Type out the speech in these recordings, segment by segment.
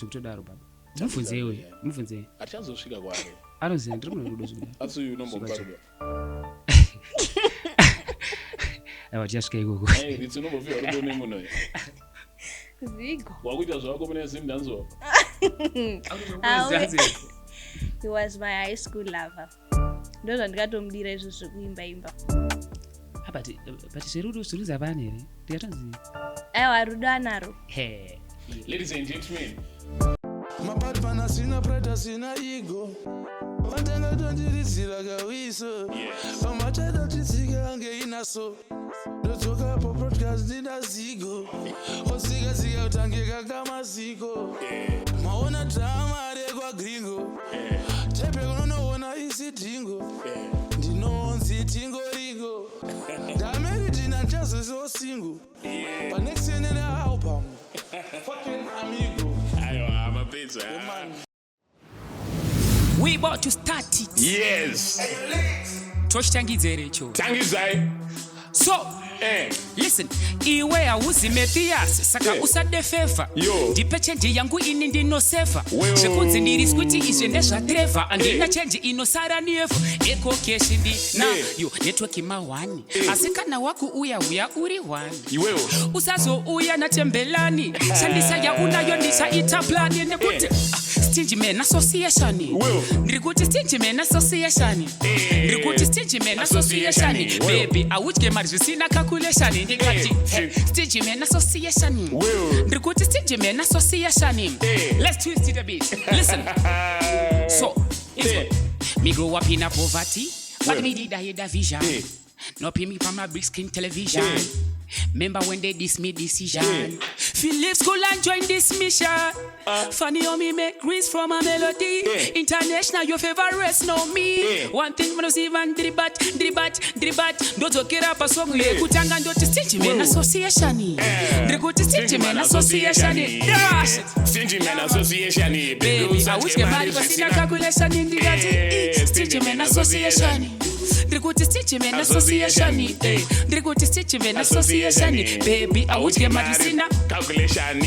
Zvekutodaro baba. Mubvunzei uyu, mubvunzei. Hatichazosvika kwaari. Anoziva ndiri munhu werudo zvekudaro. Asi uyu unombomupa rudo. Aiwa tichasvika ikoko. Hey, Ritsi unombopiwa rudo nemunhu uyu. Zigo. Wakuita zvako mune Zimdanzo. Awe. He was my high school lover. Ndozvandikatomudira izvo zvekuimba imba. Ah, but zverudo zvirunzi hapana here? Ndikatonzi. Aiwa rudo anaro. He. Ladies and gentlemen. Mapatman asina pride asina ego vatanga tondiridzira kawiso pamachada titsika ange inaso ndodzoka po broadcast ndina zigo otsika-tsika kutange kakamaziko maona drama rekwagringo tepe kunonoona isidhingo ndinonzi tingoringo ndameridina ndichazosiwo single panext yenene album fucking amigo. Aiwa, mapedza. Man. We about to start it. Yes. Tochitangidza here icho? Tangidzai. So, listen, iwe hauzi Mathias, saka usade favor. Yo. Ndipe chenji yangu ini ndinoseva. Weyo. Zvekunzi ndiri squiti izvi ndezvaTrevor. Handina chenji inosara nevo. EcoCash ndinayo network ma1. Asi kana wakuuya uya uri 1. Iwewo. Usazouya natembelani, shandisa yaunayo ndichaita plani nekuti ah, Stingy Man Association. Wewe. Ndiri kuti Stingy Man Association. Ndiri kuti Stingy Man Association. Association. Wewe. Baby, audye mari zvisina calculation. Ndikati Stingy Man Association. Wewe. Ndiri kuti Stingy Man Association. Let's twist it a bit. Listen. So, it's me grow up in a poverty, but me did I had a vision. No pay me from my big screen television. Remember when they diss me decision. Philip school and join this mission. Funny how me make grease from a melody. International, your favorites know me. One thing when I see van dribat, dribat, dribat. Ndodzokera pasong yekutanga ndoti Stingy Man Association. Ndiri kuti Stingy Man Association. Dash. Stingy Man Association. Baby, audye mari pasina calculation. Ndikati Stingy Man Association. Ndiri kuti Stingy Man Association. Ndiri kuti Stingy Man Association. Baby, audye mari pasina calculation.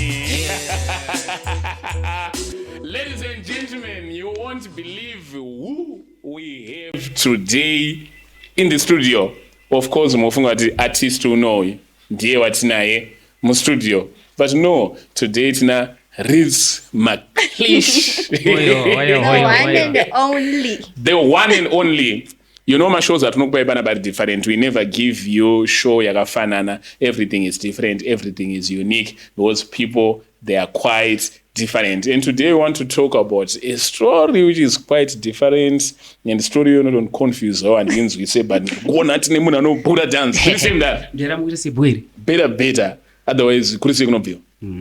Ladies and gentlemen, you won't believe who we have today in the studio. Of course, mofunga kuti artist unoyu ndiye watinaye mustudio. But no, today tina Ritz McClish. Oyo, oyo, The oyo, one oyo. and the only. The one and only. You know, mashows atinokupai panapa ari different. We never give you show yakafanana. Everything is different, everything is unique, because people, they are quite different. And today we want to talk about a story which is quite different, and story yono confuse oh handinzwise, but kuona tine munhu anobhuda dance. Zviri same that Ndaramba kuita sebwere. Better, better. Otherwise kuri sei kunobviwa?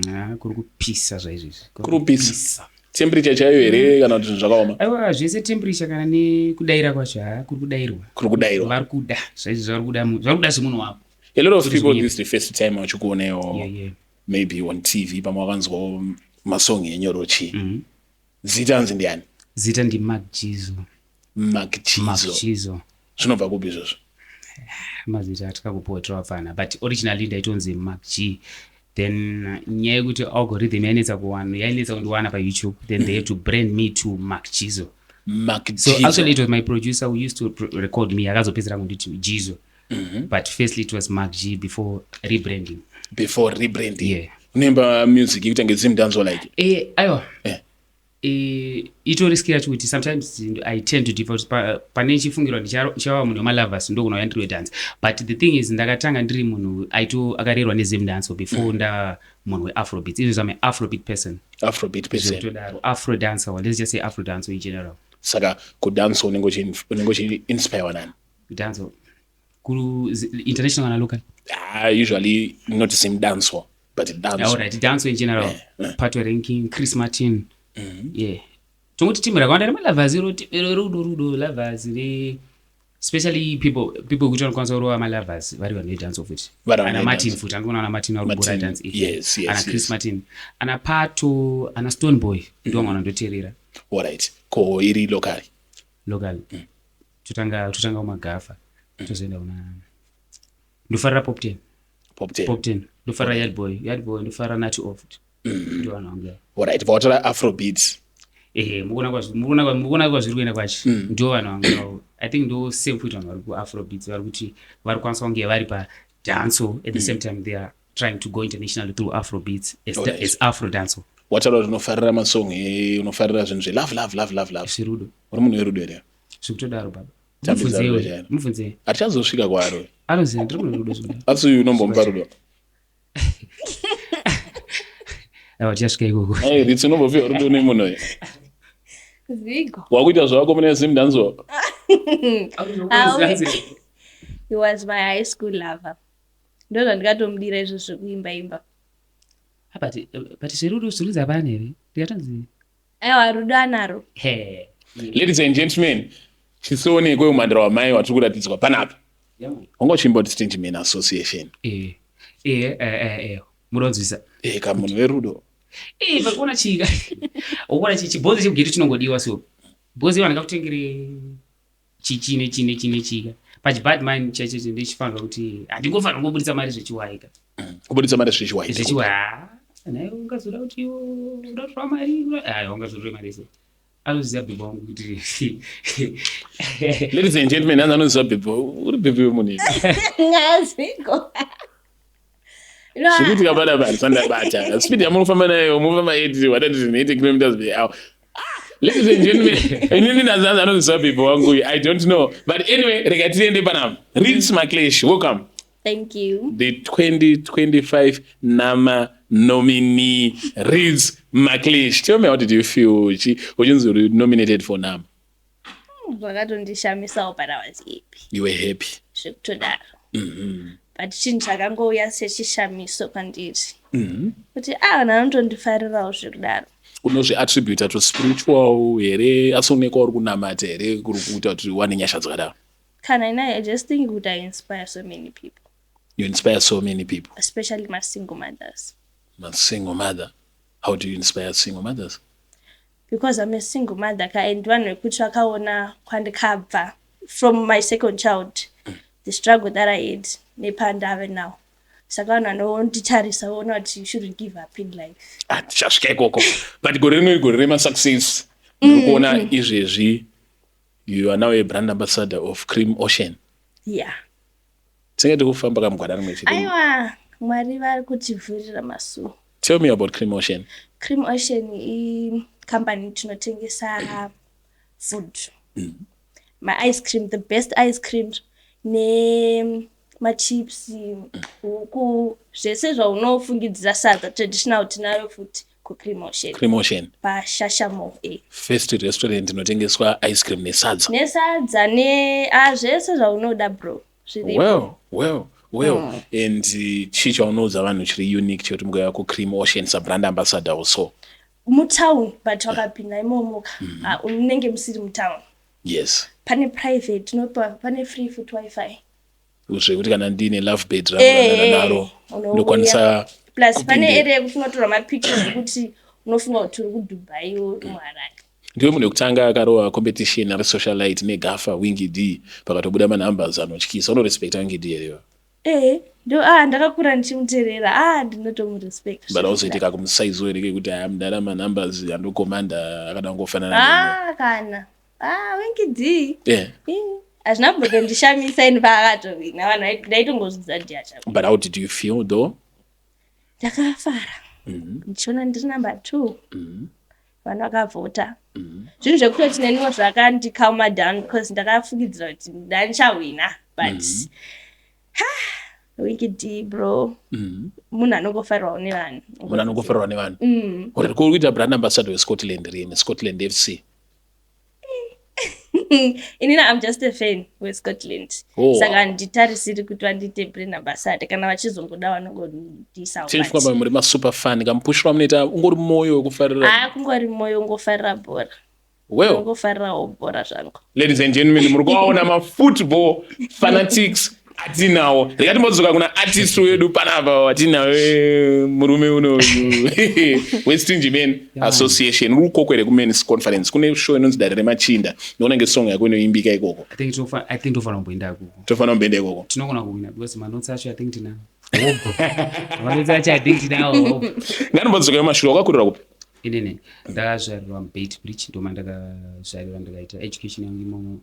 Ah, kuri kupisa zvaizvizvi. Kuri kupisa. Temperature chaiyo here kana kuti zvinhu zvakaoma? Aiwa, zvese temperature kana nekudaira kwacho, ha, kuri kudairwa. Kuri kudairwa. Vari kuda zvaizvi, vari kuda vari kuda zvemunhu wavo. A lot of people, this is the first time vachikuonewo maybe on TV, pamwe wakanzwawo masong enyorochi. Zita anzi ndiani? Zita ndi Mark Jizo. Mark Chizo. Mark Jizo. Zvinobva kupi izvozvo? Mazita atikakupiwa travafana, but originally ndaitonzi Mark G. Then nyaya yekuti algorithm yainetsa kuwana, yainetsa kundiwana paYouTube, then they had to brand me to Mark Jizo. Mark So Jizo. actually it was my producer who used to record me akazopedzera kunditi Jizo, but firstly it was Mark G before rebranding. Before rebranding. Yeah. Unoimba music yekuti Zimdanzo like? Aiwa. Itori skill yacho kuti sometimes I tend to default pane chifungirwa ndichava munhu wemalovers, ndokunauya ndiri wedance. But the thing is, ndakatanga ndiri munhu aito akarerwa neZimdance before nda munhu weAfrobeat. Izvo I'm an Afrobeat person. Afrobeat person. Zvekutodaro, afro dancer, let's just say afro dancer in general. Saka kudance unenge uchiinspire nani? Dance kuru international kana local? Ah, usually not Zimdancehall, but dance. Alright, dance in general. Pato Ranking, Chris Martin. Yeah, tongoti timu rakawanda remalovers iro, rudo rudo lovers re, especially people kuti vanokwanisa kurova malovers vari vanhu vedance futi. Vari vanhu Ana vedance. Martin futi, andikuona ana Martin vari kubura Martin, dance. Ana Chris Martin, ana Pato, ana Stone Boy, ndo vamwe vanondoteerera. Alright, ko iri local? Local, totanga kumagafa, tozoenda kuna, ndofarira Pop 10. Pop 10. Pop 10, ndofarira Yardboy, Yardboy, ndofarira Nati Off. Ndo vanhu vangu. Alright, vawatora Afrobeats. Ehe, mukuona kwazviri kuenda kwacho, ndo vanhu vangu. I think ndo same futi vanhu vari kuAfrobeats vari kuti vari kukwanisa kunge vari padanso, at the same time they are trying to go international through Afrobeats as, as Afro danso. Wataura kuti unofarira masong, unofarira zvinhu zvelove, love, love, love, love. Zvirudo. Uri munhu werudo here? Zvikutodaro, baba. Tambidza rudo Mubvunzeiwe. chairo. Mubvunzei. Hatichazosvika kwaro. Anoziva ndiri munhu werudo zvekudaro. Asi uyu unombomupa rudo? Aiwa, tichasvika ikoko. Ai, Ritsi, unombopiwa rudo nemunhu uyu? Zigo. Wakuita zvako mune Zimdancehall. Ah, he was my high school lover. Ndo zvandikatomudira izvo zvekuimba imba. Ah, but zverudo zvirudzi hapana here? Ndikatonzi Aiwa, rudo anaro. He. Ladies and gentlemen, chisionekwe umhandara wamai watiri kuratidzwa panapa. Wanga uchiimba kuti Stingy Men Association. Eh, munonzwisa. E, kamunhu werudo. Eh, but kuona chika ukuona chibhonzo chekugeti chinongodiwa, so bhozi vanhu ngakutengere chine chine chine chika pachibadman chacho ndichifanirwa kuti handingofanira kungobudisa mari zvechiwaika. Kubudisa mari zvechiwaika. Zvechiwai, naye ungazoda kuti uda kutora mari, ayi, ungazotore mari, so anoziva bhebho wangu kuti Ladies and gentlemen, hanzi anoziva bhebho. Uri bhebho wemunhu iri? Ngazigo. Zvikuitika panapa handisandabata speed yamunofamba nayo. Munofamba 80, 180 kilometers per hour. Ladies and gentlemen, inini nazanzi anoziva bhebho wangu uyu, I don't know, but anyway, rega tiende panapa. Ritz Maclash, welcome. Thank you. The 2025 NAMA nominee, Ritz Maclash. Tell me, how did you feel uchinzi uri nominated for NAMA? Zvakatondishamisawo, but I was happy. You were happy? Zvekutodaro, but chinhu chakangouya sechishamiso kwandiri kuti a vanhu vanotondifarirawo zvekudaro. Unozviattributa to spiritual here? Asi unenge uri kunamata here kuri kuita kuti uwane nyasha dzakadaro? Kana ina, I just think kuti I inspire so many people. You inspire so many people? Especially my single mothers. A single mother? How do you inspire single mothers? Because I'm a single mother ka, and vanhu vekuti vakaona kwandikabva from my second child, the struggle that I had nepandave now, saka vanhu vanonditarisa voona kuti you shouldn't give up in life. Ah, tichasvika ikoko, but gore rino igore remasuccess. Ndiri kuona izvezvi you are now a brand ambassador of Cream Ocean. Yeah. Tinenge tikufamba kamugwada rimwe chete. Aiwa, Mwari vari kutivhurira masuo. Tell me about Cream Ocean. Cream Ocean icompany tinotengesa food, maice cream, the best ice cream, nemachips, huku, zvese zvaunofungidzira, sadza traditional tinayo futi kuCream Ocean. Cream Ocean. PaShasha Mall a. First restaurant inotengeswa ice cream nesadza. Nesadza ne a zvese zvaunoda, bro, zviripo. Well, and chii chaunoudza vanhu chiri unique chekuti mukauya kuCream Ocean sabrand ambassador also? Mutown, but wakapinda imomo ka, ah, unenge musiri mutown. Pane private unopa, pane free food WiFi. Zvekuti kana ndiine love bed rangu naro, Unouya. ndokwanisa Plus pane kupindira. Area yekuti unotorwa mapictures ekuti unofunga kuti uri kuDubai, uri muHarare. Ndiwe munhu wekutanga akarova competition ari socialite negafa Winky D, pakatobuda manumbers anotyisa. Unorespecta Winky D here? Ehe, ndo ah, ndakakura ndichimuteerera, ah, ndinotomurespect. But auzoitika kumusaizo here kekuti aya mudara manumbers andokomanda akada kungofanana nemi? Ah, kana ah, Winky D. Hazvina kumbotondishamisa ini paakatowina, vanhu ndaitongozvidza ndiacha. But how did you feel though? Ndakafara ndichiona ndiri number 2, vanhu vakavhota. Zvinhu zvekutoti neniwo zvakandicalma down because ndakafungidzira kuti ndandichawina, but ha, Winky D, bro, munhu anongofarirwawo nevanhu. Munhu anongofarirwa nevanhu. Alright, kuri kuita brand ambassador weScotland rini, Scotland FC? Inini I'm just a fan weScotland. Saka handitarisiri kuti vandiite brand ambassador, kana vachizongoda vanongondisa. Tichifamba muri masuper fan, kamupushira munoita ungori mwoyo wekufarira? Aa, kungori mwoyo ungofarira bhora. Well, ungofarirawo bhora zvangu. Ladies and gentlemen, muri kuvaona mafootball fanatics atinawo. Rega timbodzoka kuna artist wedu panapa watinawo, murume unoyu weStingy Men Association. Uri ukoko here kuMens Conference? Kune show inonzi Dare Remachinda, ndinoona ngesong yako inoimbika ikoko. I think tofanira kumboenda ikoko. Tofanira kumboenda ikoko. Tinogona kuwina because manotes acho I think tinawo. Ngatimbodzoka mumashure, wakakurira kupi? Inini ndakazvarirwa muBeitbridge, ndoma ndakazvarirwa, ndikaita education yangu imomo.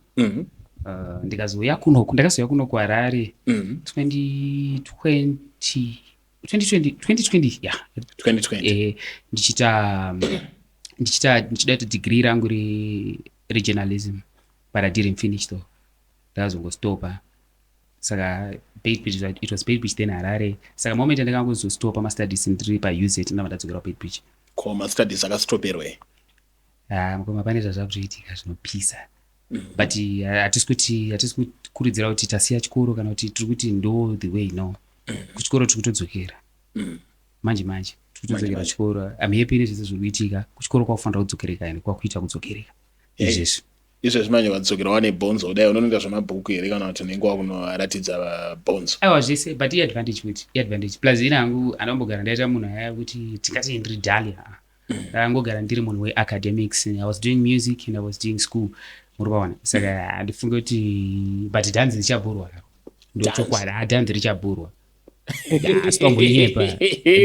Ndikazouya kunoku, ndakazouya kuno kuHarare 2020, 2020, 2020, yeah. 2020. Ndichiita ndichida kuita degree rangu rejournalism, but I didn't finish though, ndakazongostopa. Saka Beitbridge, it was Beitbridge then Harare. Saka moment yandakangozostopa mastudies ndiri paUZ, ndabva ndadzokera kuBeitbridge. Ko mastudies akastoperwei? Ah, mukoma, pane zvazvakutoitika zvinopisa, but hatisi kuti, hatisi kukurudzira kuti tasiya chikoro kana kuti tiri kuti ndo the way. No, kuchikoro tiri kutodzokera manje manje, tiri kutodzokera Manje. Kuchikoro I'm happy nezvese zviri kuitika kuchikoro. Kwakufanira kudzokereka ende kwakuita kudzokereka izvezvi. Izvezvi manje wadzokera wane bhonzo kudai, unonoita zvemabhuku here kana kuti unenge wakunoratidza bhonzo? Aiwa, zvese, but iadvantage futi, iadvantage. Plus ini hangu andambogara ndaita munhu aya kuti tingati ndiri dull. Ndakangogara ndiri munhu weacademics. I was doing music and I was doing school, muri paona. Saka handifunge kuti, but dhanzi richabhurwa raro, ndochokwadi. Ha, dhanzi richabhurwa, asitambonyepa,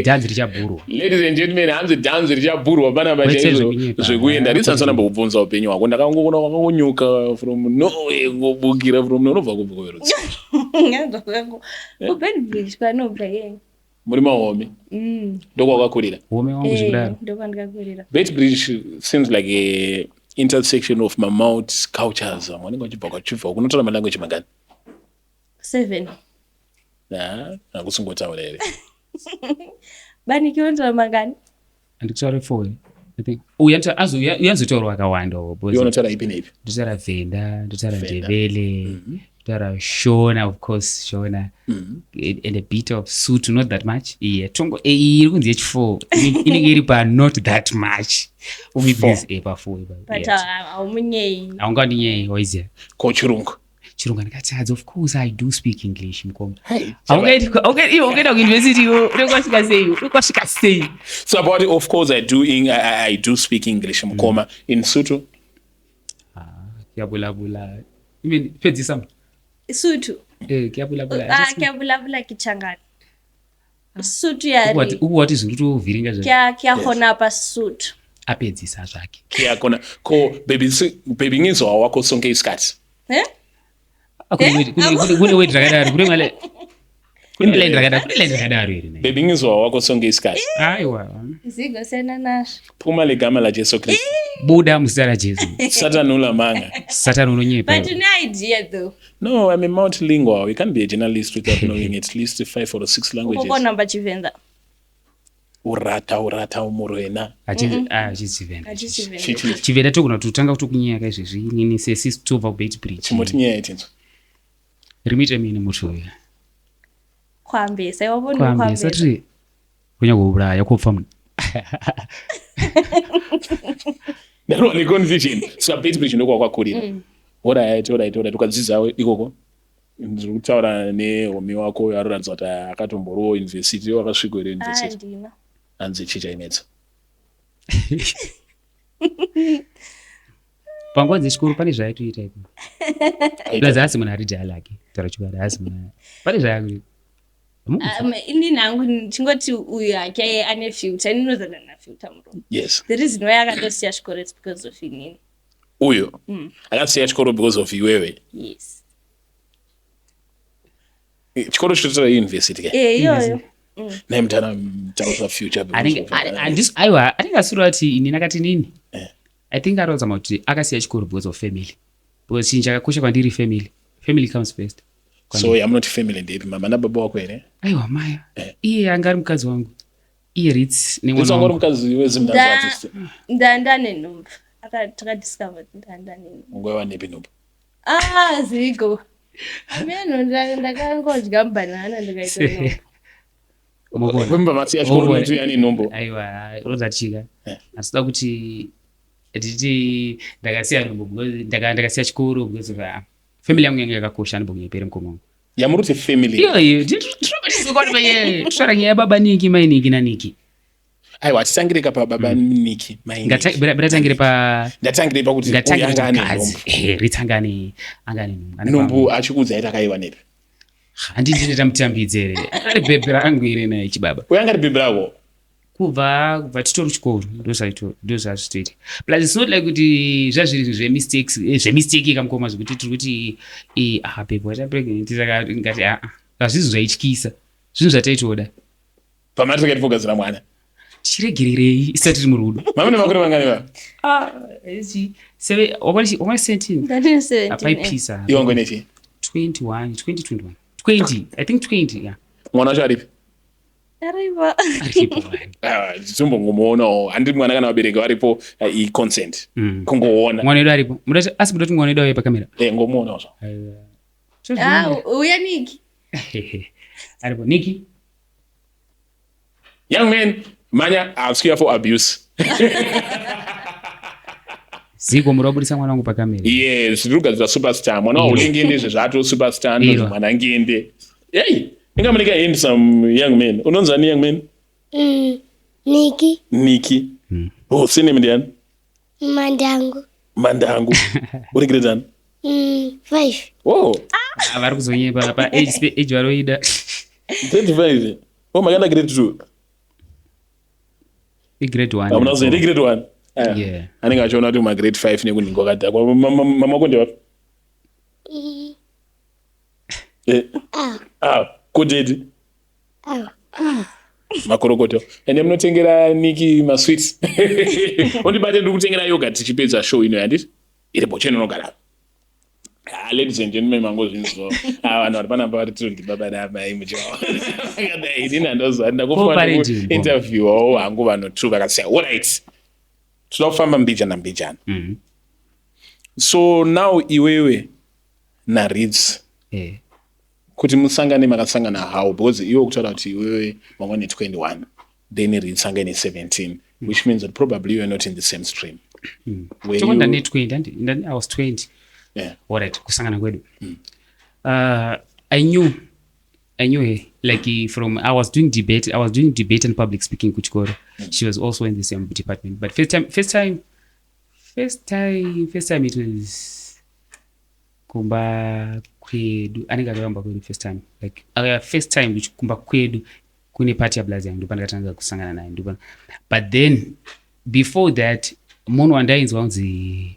dhanzi richabhurwa. Ladies and gentlemen, hanzi dhanzi richabhurwa panapa. Kwete Chaizvo zvekunyepa. zvekuenda ndisanisa ndambokubvunza upenyu hwako. Ndakangoona wakangonyuka from nowhere, ngobukira from nowhere. Unobva kupi kuverudzi? KuBeitbridge kwanobva iye. Muri mahomi? Ndokwakakurira? Home wangu, zvekudaro. Ndokwandikakurira. Beitbridge seems like a intersection of mamulti cultures. Vamwe vanenge vachibva kwachibva. Kunotaura malanguage mangani? Seven. Hakusingotaura here? Baniki unotaura mangani? Handikutaure four, I think. Uyanzotaura wakawanda. Iwe unotaura ipi neipi? Ndotaura Venda, ndotaura Venda. Ndebele, ndotaura Shona, of course Shona, and a bit of Sotho, not that much. Yeah, tongo iyi iri kunzi yechi4, inenge iri pa not that much. Four. Pa4. But haumunyei. Haungandinyei, waiziya. Ko Chirungu? Chirungu andikatadza. Of course I do speak English, mukoma. Hey, Iwe ukaenda kuuniversity, iwe unenge wasvika sei? Unenge wasvika sei? So about, of course I do, I do speak English, mukoma. In Sotho? Kuyabulabula, I mean, pedzisa. Sotho? Eh, kuyabulabula. Ah, kuyabulabula kichangani Sotho yari. Ukuwati zviri kutovhiringa zve. Kuyahona Sotho. Apedzisa zvake. Kuyakona. Ko baby, baby ngizwa wakho sonke isikhathi? Eh? Ah, kune word rakadaro, kune male, kune line rakadaro, kune line rakadaro here? Baby ngizwa wakho sonke isikhathi. Aiwa. Zigo sena nazvo. Phuma legama la Jesu Kristu. Buda muzita raJesu. Satan ulamanga. Satani unonyepa. But une idea though. No, I'm a multilingual. You can't be a journalist without knowing at least five or six languages. Ukokona Chivenda? Urata urata umurwena. Achizivenda. Achizivenda. Chichi. Chivenda togona kutotanga kutokunyaya izvezvi inini sesisi tobva kuBeitbridge. Chimoti nyaya yetinzwa. Rimite mini muti uyu. Kwambesa, iwabona. Kwambesa. Kwambesa. Tiri kunyakuuraya kopfa munhu. Ndarwa neconfusion. Saka Beitbridge ndokwakwakurira. Alright. Ukadzidza ikoko? Ndiri kutaura nehomi wako uyo aroratidza kuti akatomboriwo university. Wakasvika here university? Handina. Hanzi chii chainetsa? Panguva dzechikoro pane zvaaitoita ipo. Plus haasi munhu ari dull ake, taura chokwadi, haasi munhu, pane zvaakuita. Inini hangu ndingoti uyu hake ane future. Inini na future murume. The reason why akatosiya chikoro is because of inini. Uyo akasiya chikoro because of iwewe? Yes. Chikoro chitotora university ke? Eh, iyoyo. Naye mutana mutaura future because Aiwa, anenge asiri kuti inini akati nini. I think arodzama kuti akasiya chikoro because of family, because chinhu chakakosha kwandiri family. Family comes first. So yamunoti family ndeipi? Mama nababa wako here? Aiwa, maya, iye anga ari mukadzi wangu, iye Rits nemwana Itsanga uri wangu. mukadzi weZimdancehall artist? Ndanda nenhumbu. Takadiscover kuti ndanda nenhumbu. Ungaiva nepi nhumbu? Ah, zigo ameno, ndakangodya banana ndikaita nhumbu. Mukona. Pemba masiya chikoro Mukona. nokuti ane nhumbu. Aiwa, rodza chika asida kuti titi ndakasiya nhumbu because ndakasiya chikoro because of family yangu yange yakakosha. Andimbonyepere, mukoma wangu. Yamuri kuti family? Iyoyo tinotaura nyaya yababa Niki, mai Niki naNiki. Aiwa, hatitangire pababa Niki, mai Niki. Biratangire pa Ndatangire pakuti uyu Ngatangire anga ane mukadzi. nhumbu. Ritsi anga ane nhumbu. Ane Nhumbu achikuudza aiti akaiva nepi? Handi ndine tamutambidze here? Ari bhebhi rangu here naye chibaba? Uyo anga ari bhebhi rako? Kubva titori kuchikoro, ndozvazvitoita. Plus it's not like kuti zvazviri zvemistakes, zvemistake kamukoma, zvekuti tiri kuti ah, bhebhi waita pregnant, saka ngati aa, hazvisi zvaityisa, zvinhu zvataitoda. Pamati takaiti kugadzira mwana. Tichiregererei isati tiri murudo? Mama nemakore mangani va? Ah, wakwana 17. Ndandine 17. Apaipisa. Iwe wangu nechi? 21, 20, 21, 20, I think 20, yeah. Mwana wacho aripi? Aripo. Aripo. Ah, timbongomuonawo. Handiri mwana kana vabereki varipo, i-consent. Kungoona. Mwana wedu aripo. Asi muda kuti mwana wedu auye pakamera? Eh, ngomuonawo zvo. Ah, uya Niki. Aripo Niki. Young man, manya, I'm here for abuse. Ziko muri wabudisa mwana wangu pakamera. Yes, tiri kugadzira superstar. Mwana waulengende zvezvato superstar, ndonzi Iro. mwana ngende. Hey, inga munenge handsome young man. Unonzi ani, young man? Niki. Niki. Oh, surname ndiani? Mandangu. Mandangu. Uri grade ani? 5. Oh, Ah, vari kuzonyepa pa age varoida. Grade 5. Oh, makaenda grade 2. Igrade 1. Hamuna kuzoenda grade 1. Ah. Yeah. Anenge achiona kuti ma grade 5 nekunhingo wakadhakwa. Mama wako ndewapi? Eh. Ah. Ah, kudedi. Ah. Makorokoto. Ende munotengera Niki masweets. Undibate, ndiri kutengera yogurt tichipedza show ino, handiti? Iripo cheno unogara. Ah, ladies and gentlemen, mangozvinzwa. Ah, vanhu vari panapa vari tiri ndibaba namai muchivaona. Akadai, inini handozwa Co-parenting. Interviewawo hangu vanhu two vakasiya. Alright. Tinoda kufamba mbijana mbijana. So now iwewe naRids kuti musangane, makasangana how? Because iwe kutaura kuti iwewe wanga ne 21, then Rids anga ine 17, which means that probably you are not in the same stream. Were Choko ndane 20, I was 20. Alright, kusangana kwedu, I knew her like from I was doing debate and public speaking kuchikoro. She was also in the same department, but first time it was kumba kwedu. Anenge akayamba kwedu first time, like first time kumba kwedu kune party yablazi yangu, ndopandakatanga kusangana naye. But then before that, munhu wandainzwa kunzi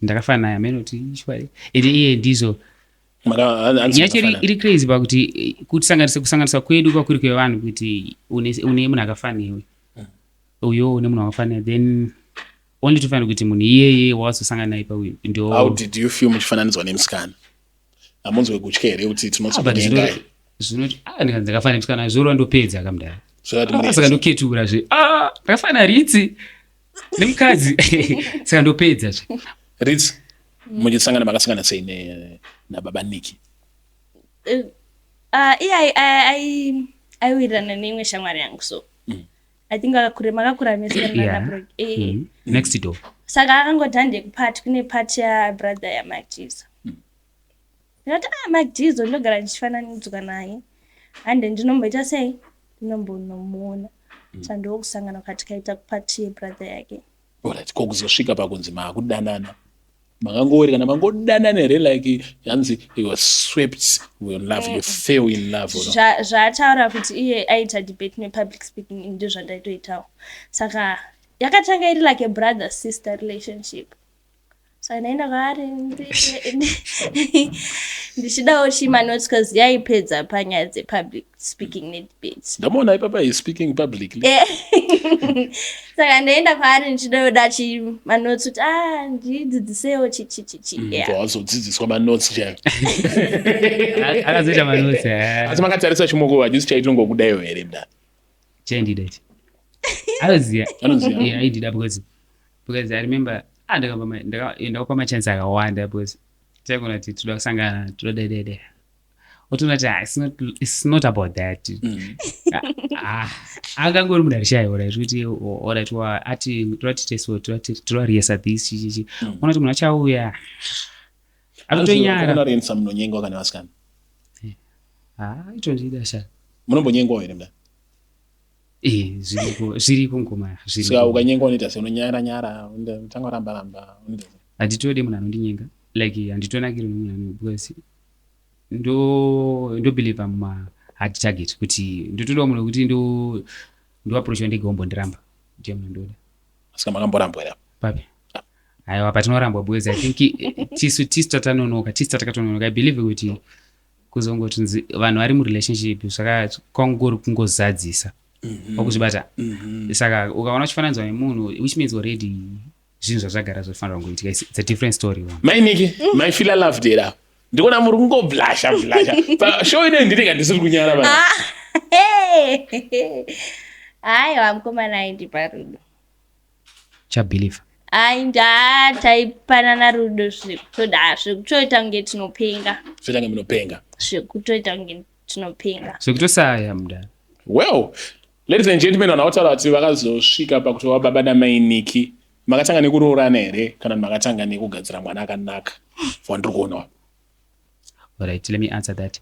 ndakafanana naye, amene kuti ishwari, ende iye ndizvo. Hanzi Nyaya yacho makafanana. iri crazy pakuti kusanganisa kwedu kwakuri kwevanhu, kuti une munhu akafanewe, uyo une munhu akafanana, then only to find kuti munhu iyeye wawazosangana naye pauyu ndo. How did you feel muchifananidzwa nemusikana? Hamunzwe kutya here kuti Ah, but tinozonyengai? Zvinoti ah, ndikanzi ndakafanana nemusikana, zvorova ndopedza kamudara. Zvakati Ah, saka ndoketura zve. Ah, ndakafanana Ritsi nemukadzi, saka ndopedza zve. Ritsi, muchisangana makasangana sei nababa Niki? Iye aiwirirana neimwe shamwari yangu, so I think makakura mese. Yeah. Next door. Saka akangoti hande kupati, kune pati yabrother yaMike Jizo. Ndikati, ah, Mike Jizo ndinogara ndichifananidzwa naye, hande ndinomboita sei, ndinombonomuona. Saka ndokusangana kwatikaita kupati yebrother yake. Alright, ko kuzosvika pakunzi maakudanana, makangoweri kana mangodanana here, like hanzi you were swept in love, you fell in love or not? Zvaataura kuti iye aita debate nepublic speaking, ndo zvandaitoitawo. Saka yakatanga iri like a brother sister relationship. Saka ndaenda kwaari ndichidawo chimanotes, cause yaipedza panyaya dzepublic speaking nedebate. Ndamuona ipapa is speaking publicly. Saka ndaenda kwaari ndichidoda chimanotes kuti, ah, ndidzidzisewo chichichichi, yeah. Wazodzidziswa manotes chaivo? Akazoita manotes. Asi makatarisa chimoko hachisi chaitongokudayo here mda? Chaindida ichi, anoziva. Anoziva. Yeah, aindida because I remember, ah, ndakapa machance akawanda, because taigona kuti toda kusangana, toda dedede, otoona kuti, ah, it's not about that. Ah, angangori munhu arishayi, alright, kuti alright, wa ati toda titeso, toda riesa this chichichi, ona kuti munhu achauya atotonyara. Unorensa, munonyengwa kana vasikana? Ah, itondida sha. Munombonyengwawo here mda? Eh, zviriko, zviriko ngoma. Saka Zviriko. ukanyengwa unoita se unonyara nyara, utanga ramba ramba, unoita sei? Handitodi munhu anondinyenga, like handitonakiri nemunhu ano, because Ndo ndobelieve muma hard target kuti ndotodawo munhu wekuti ndo ndoapproachwa ndega wombondiramba. Ndiye munhu ndoda. Saka makamborambwa here apa? Papi? Aiwa, patinorambwa because I think tisu tisu tatanonoka, tisu tatakatononoka. I believe kuti kuzongoti vanhu vari murelationship zvaka kwangori kungozadzisa. Wakuzvibata. Saka ukaona uchifananidzwa nemunhu, which means already zvinhu zvazvagara zvofanira kungoitika. It's a different story one. Mai Niki, maifeela loved here apa? Ndikuona muri kungoblasha blasha. Pashow ino ndinenge ndisiri kunyara bana. Aiwa, mukomana aindipa rudo. Chabelieve. Ainda taipanana rudo zvekutoda, zvekutoita kunge tinopenga. Zvoita kunge munopenga. Zvekutoita kunge tinopenga. Zvekutosaya mudara. Well, ladies and gentlemen, vanhu vataura kuti vakazosvika pakutova baba namai Niki. Makatanga nekuroorana here kana kuti makatanga nekugadzira mwana akanaka wandiri kuonawo? Alright, let me answer that.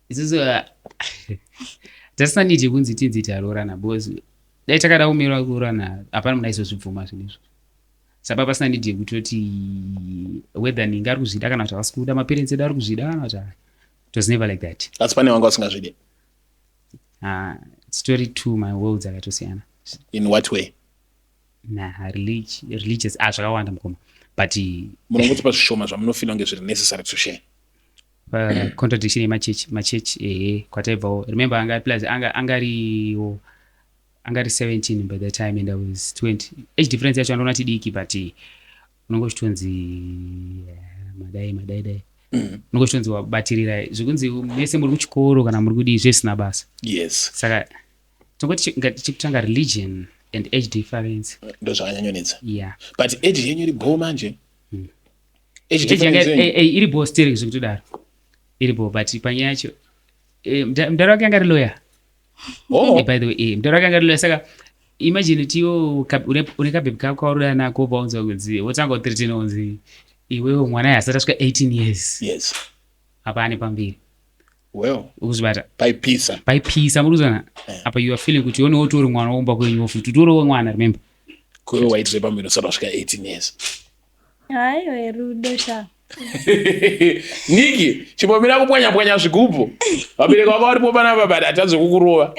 Isusu tasina need yekunzi tinzi taroorana because dai takada kumira kuroorana hapana munhu aizozvibvuma zvinhu izvo. Saka pasina need yekutoti whether ninge ari kuzvida kana kuti havasi kuda, maparents edu ari kuzvida kana kuti it was never like that. Asi pane vanga vasingazvide? Story two, my worlds akatosiyana. In what way? Nah, religious, ah, zvakawanda mukoma, but Munongotipa zvishoma zvamunofeela kunge zviri necessary to share. Contradiction yemachechi, machechi ehe kwataibvawo. Remember, anga plus anga angariwo angari 17 by the time and I was 20. Age difference yacho andoona tidiki, but unonge uchitonzi madai madai dai, unonge uchitonzi wabatirira zvekunzi mese muri kuchikoro kana muri kudii, zvisina basa. Saka tongoti chekutanga religion and age difference. Ndo zvakanyanyonetsa. Yeah. But age yenyu iri bho manje. Age Age difference yanga yenyu. Iri bho still, zvekutodaro iri bho, but panyaya yacho mudhara wake anga ari lawyer. Oh. By the way, mudhara wake anga ari lawyer. Saka imagine kuti iwo une kabhebhi kako kauri nako, wobva wanzwa kunzi wotanga u13, unzi iwewe mwana asati asvika 18 years. Apa ane pamberi. Well, ukuzvibata. Paipisa. Paipisa, muri kuzona apa you are feeling kuti iwe utori mwana womba kwenyu futi, utoriwo mwana, remember. Kuwe waitire pamberi usati wasvika 18 years. Aiwa, rudo sha. Niki, chimbomira kupwanya pwanya zvigubhu. Vabereki vako varipo panapa, but hatadzi kukurova.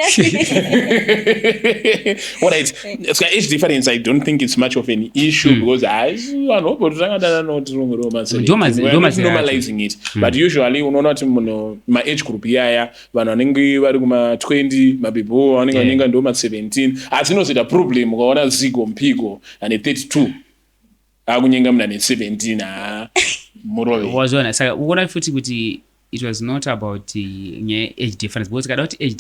Alright, saka age difference, I don't think it's much of an issue because hai, vanhu vobototanga Ndo mazera acho. Normalizing it, but usually unoona kuti munhu maage group iyaya, vanhu vanenge vari kuma20, mabhebho vanenge vanenge ndo ma17, asi inozoita problem ukaona zigo mpiko ane 32 akunyenga munhu ane 17. Ha, murove. Wazviona? Saka ukuona futi kuti it was not about nyaya age difference, because kada kuti age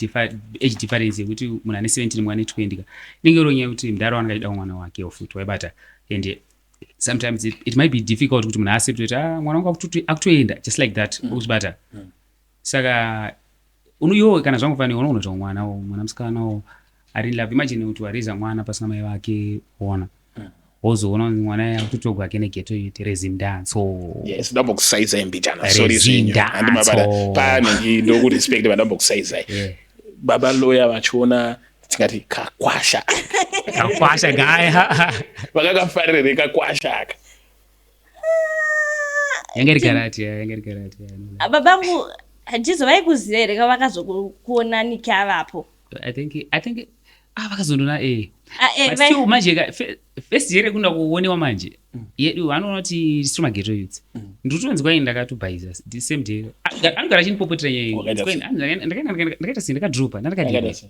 difference yekuti munhu ane 17, mumwe ane 20 ka, inenge iri nyaya yekuti mudhara wanenge achida mwana wake futi, waibata? And sometimes it might be difficult kuti munhu aaccept kuti, ah, mwana wangu akutoenda just like that. Ukuzvibata? Saka iwo kana zvangofanira unoona kuti mwana mwana musikana ari in love. Imagine kuti waraiza mwana pasina mai vake, ona wozoona kuti mwana akutotogwa ake neghetto youth reZimdancehall. Yes, ndambokusaizai mbijana, sorry zvenyu. Handimabata panhingi, ndokurespect, vandambokusaizai. Baba loya vachiona tingati kakwasha. Kakwasha gaya. Vakakafarire kakwasha aka? Yanga iri karate, yanga iri karate. Babangu handizovai kuziva here ka vakazokuona Niki avapo? I think ah, vakazondona Ah, But still manje first year rekunda kuonewa manje yedu, vanoona kuti tiri maghetto youths. Ndinotonzwa ini ndakatobhaiza the same day. Ah, anogara achindipopotera nyaya iyi. Wakaita sei? Ndakaita sei? Ndakadropa, ndandakadii? Akaita sei?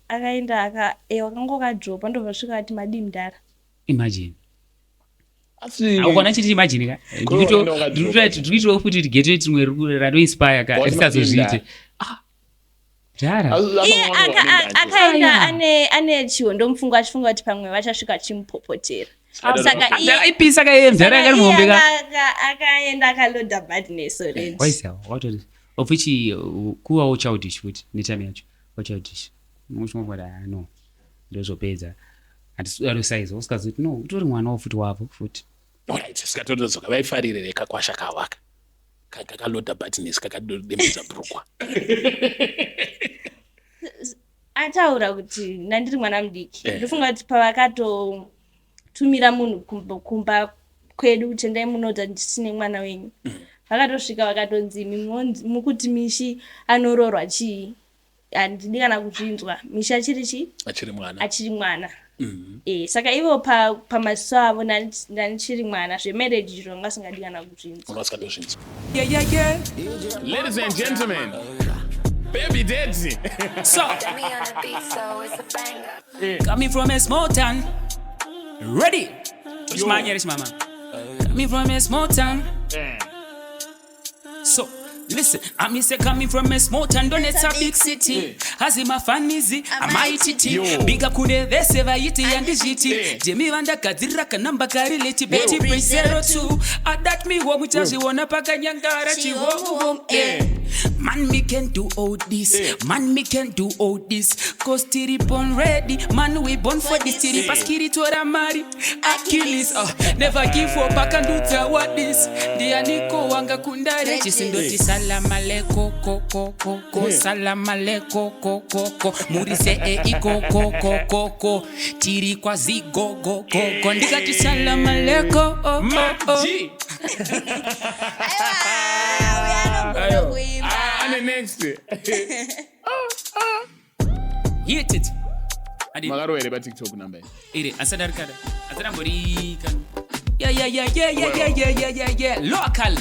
Akaenda aka wakanga wakadropa, ndobva svika ati, "Madii mudhara?" Imagine. Asi Ukona chiti imagine ka. Ko, wakaenda wakadropa. Ndikuitirawo futi kuti ghetto youth rimwe ratoinspire ka Wati risazozviite. Ah, dhara. Iye akaenda ane chihondo mupfungwa, achifunga kuti pamwe vachasvika achimupopotera, saka Dhara aipisa ka iye, mudhara yanga ari muhombe ka. Akaenda akaloda badness already. Waisa watori of which kuvawo childish futi netime yacho, wa childish unochingoti, "Ah, no, ndozvopedza, handisudaro size." Usikazivi kuti no, utori mwanawo futi wavo futi. Alright, saka totodzoka, vaifarire kakwasha kawaka kakaloda badness, kakadembedza brukwa? Ataura kuti ndandiri mwana mudiki. Ndofunga kuti pavakatotumira munhu kumba kwedu kuti endai munoudza ndisine mwana wenyu. Vakatosvika vakatonzi, "Imi mukuti Mishi anoroorwa chii? Handidi kana kuzvinzwa. Mishi achiri chii?" Achiri mwana. Achiri mwana. Saka ivo pamaziso avo ndandichiri mwana. Zvemarriage izvo vanga vasingadi kana kuzvinzwa. Ungasikatozvinzwa. Yeah. Ladies and gentlemen, Baby Daddy. So, Me on the beat, so it's a banger. Coming from a small town. Ready? Mama. Coming from a small town. So, listen, I mean say coming from a small town, don't it's a big city. Hazi mafanizi, amaititi. Yo. Big up kune vese vaiti yandizviti. Jemi vandagadzirira kanamba kari leti beti 02. Adat me home muchazviona pakanyangara chihomu. Man, me can do all this. Man, me can do all this. 'Cause tiri born ready. Man, we born for this. Tiri paskiri tora mari. Achilles, never give up. Akandudza what this. Ndianiko wanga kundare. Chisindoti salama leko ko ko ko ko. Salama leko ko ko ko. Murise e iko ko ko ko ko. Tiri kwa zigo go go go. Ndikati salama leko oh, oh, Mark oh. G. Aiwa, uyo anogona kuimba. Ah, ane next. Hit it. Adi. Makarova here paTikTok number iyi? Iri asadarikada asadamborika. Yeah, local.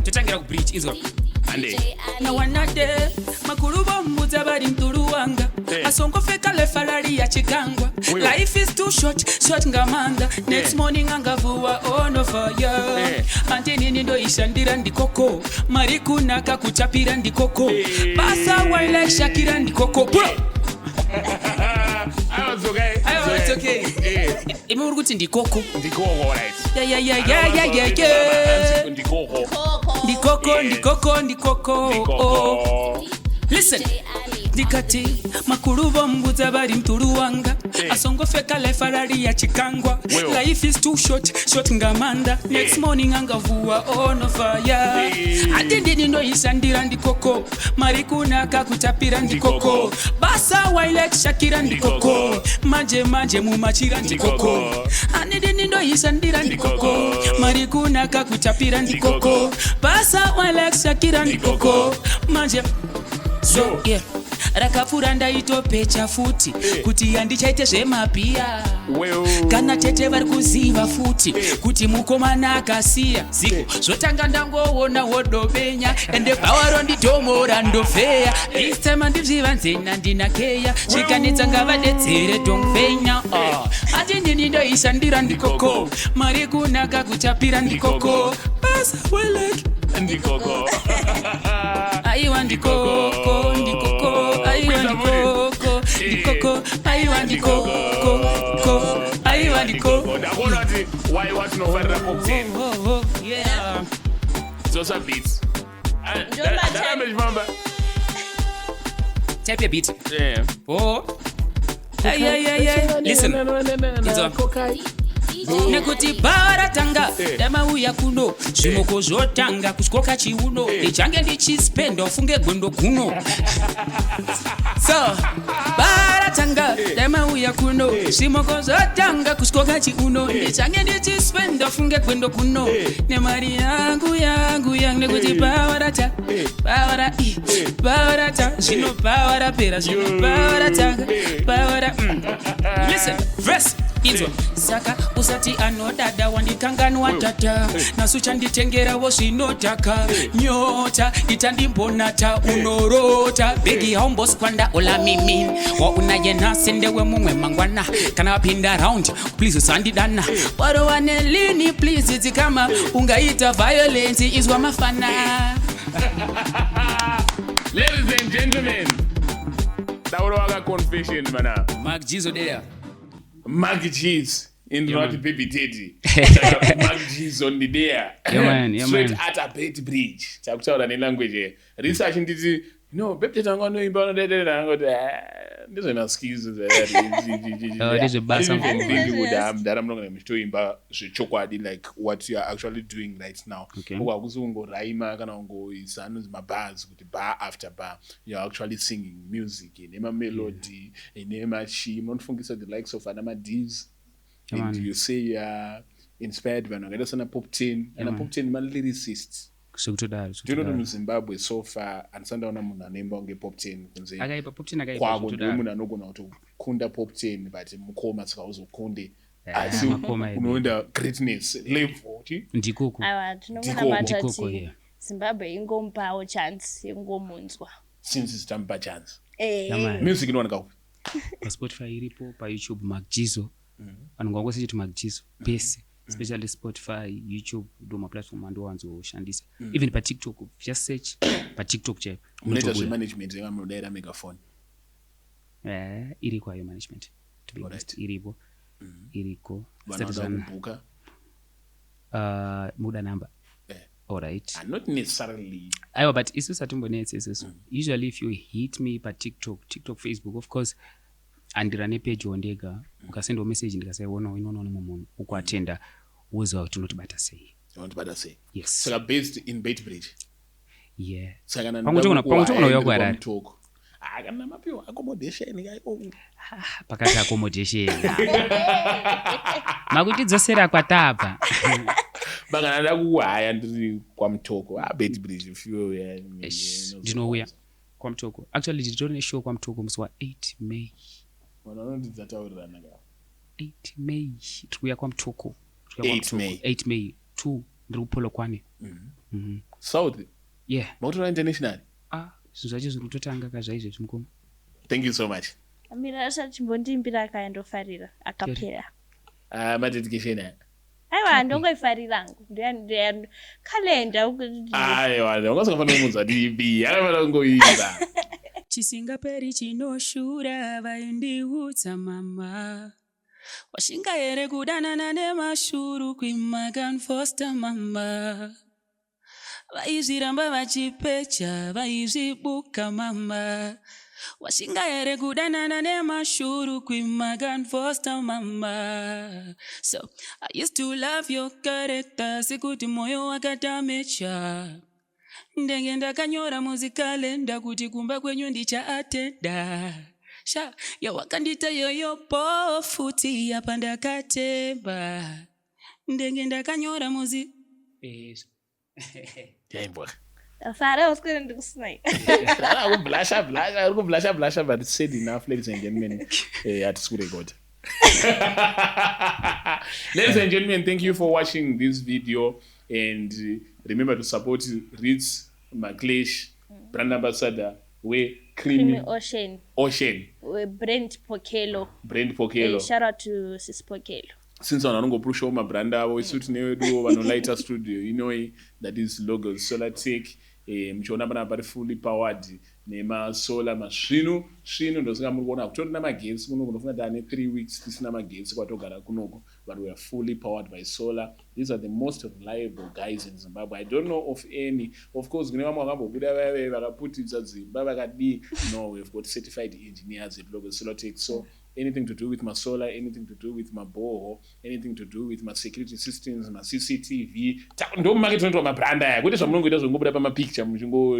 Totangira kubridge, izwa. Ande. Nawanade makuru vombudza vari muturu wanga. Asongofeka lefarari yachikangwa. Wewe. Life is too short, short ngamanda. Next morning angavuwa on fire. Antinini ndoishandira ndikoko, mari kunaka kuchapira ndikoko, basa wile Shakira ndikoko. Pull up. Aiwa, it's okay. Aiwa, it's okay. Imi uri kuti ndikoko. Ndikoko, right. Yeah. Ndikoko. Ndikoko. Ndikoko, ndikoko. Ndikoko. Listen, ndikati makuru vombudza vari muturu wanga. Asongofeka lefarari yachikangwa. Wewe. Life is too short, short ngamanda. Next morning angavuwa on fire. Ati ndini ndoishandira ndikoko, mari kunaka kuchapira ndikoko. Ndikoko. Basa wailek Shakira ndikoko. Ndikoko. Manje manje mumachira ndikoko. Ndikoko. Ani ndini ndoishandira ndikoko. Ndikoko. Mari kunaka kuchapira ndikoko. Ndikoko. Basa wailek Shakira ndikoko. Ndikoko. Manje so Yo. yeah, rakapfuura ndaitopecha futi kuti handichaite zvemabhiya. Well. Kana tete vari kuziva futi kuti mukomana akasiya ziko zvotanga ndangoona wodobenya ende bhawa rondidhomora ndofeya. This time handizvivanzena ndinakeya zvikanetsa ngavadetsere dongfenya. Ati ndini ndoishandira ndikoko, mari kunaka kuchapira ndikoko. Ndikoko. Basa welek. Ndikoko. Aiwa, ndikoko, ndikoko, aiwa. Kweza muri. Ndikoko, ndikoko, aiwa, ndikoko ko, aiwa, ndikoko. Ndakuona kuti wai watinofarira Pop 10. Oh, yeah. Dzosa beats. Ndomba. Ndarambe chifamba. Type your beat. Oh. Ay, ay, ay, ay. Listen. Inzwa. Nekuti bharatanga damauya kuno zvimoko zvotanga kutyoka chiuno ndichange ndichispenda ufunge gwendo kuno. So bharatanga damauya kuno zvimoko zvotanga kutyoka chiuno ndichange ndichispenda ufunge gwendo kuno nemari yangu yangu yangu nekuti bhawarata bhawara i bhawarata zvino bhawarapera zvino bhawaratanga bhawara. Listen, verse, inzwa. Saka usati anodada wandikanganwa tata nasu chanditengerawo zvinodhaka nyota itandimbonata unorota bhegi haumboskwanda ola mimi waunaye nhasi ndewe mumwe mangwana kana wapinda round please usandidana warowa nelini please dzikama ungaita violence izwa mafana. Ladies and gentlemen, dauro waka confession mana. Mark Jizo there. Mark G's in Yeah, not man. Baby Daddy. Saka Mark G's on the there. Yeah, man, yeah, Straight man. at a Beit Bridge. Takutaura nelanguage research nditi no Baby Daddy anga anoimba anodedera angoti ndezvemaskills. Ndezvebasa. Kuti mudhara munogona muchitoimba zvechokwadi like what you are actually doing right now. Uko hakusi kungoraima kana kungoisa anonzi mabars kuti bar after bar. You are actually singing music ine mamelody, ine machi munofungisa the likes of ana Madivs Yeah, and man. you say you are inspired vanhu vakaita sana Pop 10 ana man. Pop 10 malyricists. Zvekutodaro. Ndinoti muZimbabwe so far handisati ndaona munhu anoimba kunge Poptain kunze Akaipa Poptain, akaipa. kwako ndiwe Zvekutodaro. munhu anogona kutokunda Poptain, but mukoma saka uzokunde, asi Makoma edu. unoenda greatness level chi. Ndikoko. Aiwa, Ndikoko. tinongonamata Ndikoko, kuti yeah. Zimbabwe ingomupawo chance yekungomunzwa. Since zitamupa chance. Yeah, man. Music inowanika kupi? PaSpotify iripo, paYouTube Macjizo. Vanhu ngavangosechiti Macjizo pese, especially Spotify, YouTube, ndo maplatform andowanzoshandisa. Even paTikTok, just search paTikTok chaipo. Munoita Unotobuda. zvemanagement eka munodaira megaphone? Iriko hayo management, to be honest, iripo, iriko. Vanhu Zvisati vanoda zvana kubhuka? Muda namba? Eh. Alright. Ah, not necessarily. Aiwa, but isusu hatimbonetse isusu. Usually if you hit me paTikTok, TikTok, Facebook, of course handirane page ndega. Ukasendawo message ndikasaionawo, inoonawo nemumwe munhu ukuatenda, woziva kuti unotibata sei. Unotibata sei? Yes. Saka based in Beitbridge? Yeah. Saka kana Pamwe togona kuuya kuHarare. Mutoko, ah, kana mapiwa accommodation kaiko? Pakati accommodation, makutidzosera kwatabva. But kana nda kuhaya ndiri kwaMutoko, ah, Beitbridge fuel. Eish, ndinouya kwaMutoko. Actually nditori neshow kwaMutoko musi wa8 May. Vanhu vanoti dzataurirana ka. 8 May tiri kuuya kwaMutoko. Tiri kuuya 8 kwaMutoko. May. 8 May 2, ndiri kuPolokwane. South? Yeah. Makutora international. Ah, zvinhu zvacho zviri kutotanga ka zvaizvezvi, mukoma. Thank you so much. Amira asachimbondiimbira akayandofarira akapera. Ah, madedication aya. Aiwa, ndongoifarira hangu kalenda. Aiwa, ungasingafanira kumunzwa tv, akafanira kungoimba. Chisingaperi chinoshura, vaindiudza mama. Washinga here kudanana nemashuru kwimakanfoster mama? Vaizviramba vachipecha, vaizvibuka mama. Washinga here kudanana nemashuru kwimakanfoster mama? So I used to love your character, sekuti moyo wakatamecha. Ndenge ndakanyora muzikalenda kuti kumba kwenyu ndichaatenda. Sha yawakandita yoyopo futi apa ndakatemba. Ndenge ndakanyora muzi. Yaimbwa. Fara uswere ndikusinai. Kublasha blasha, uri kublasha blasha, but it's said enough, ladies and gentlemen. Hatisi kurekoda. Ladies and gentlemen, thank you for watching this video and remember to support Ritz Maclash, brand ambassador weCreamy Creamy Ocean. Ocean. Brand Pokelo. Brand Pokelo. Shout out to Sis Pokelo. Since vanhu vanongopushawo mabrand avo, isu tine veduwo vanolighta studio inoi, that is Logos Solar Tech. Muchiona panapa pari fully powered nemasolar, masvinu svinu. Ndosinga muri kuona kutorina magetsi kuno. Kunofunga taane 3 weeks tisina magetsi kwatogara kunoko, but we are fully powered by solar. These are the most reliable guys in Zimbabwe. I don't know of any. Of course kune vamwe vakambobuda vaive vakaputitsa dzimba vakadii. No, we've got certified engineers at Logos Solar Tech. So anything to do with masolar, anything to do with maboho, anything to do with masecurity systems, maCCTV, ndo make tinoitwa mabrand aya, kwete zvamunongoita zvongobuda pamapicture muchingo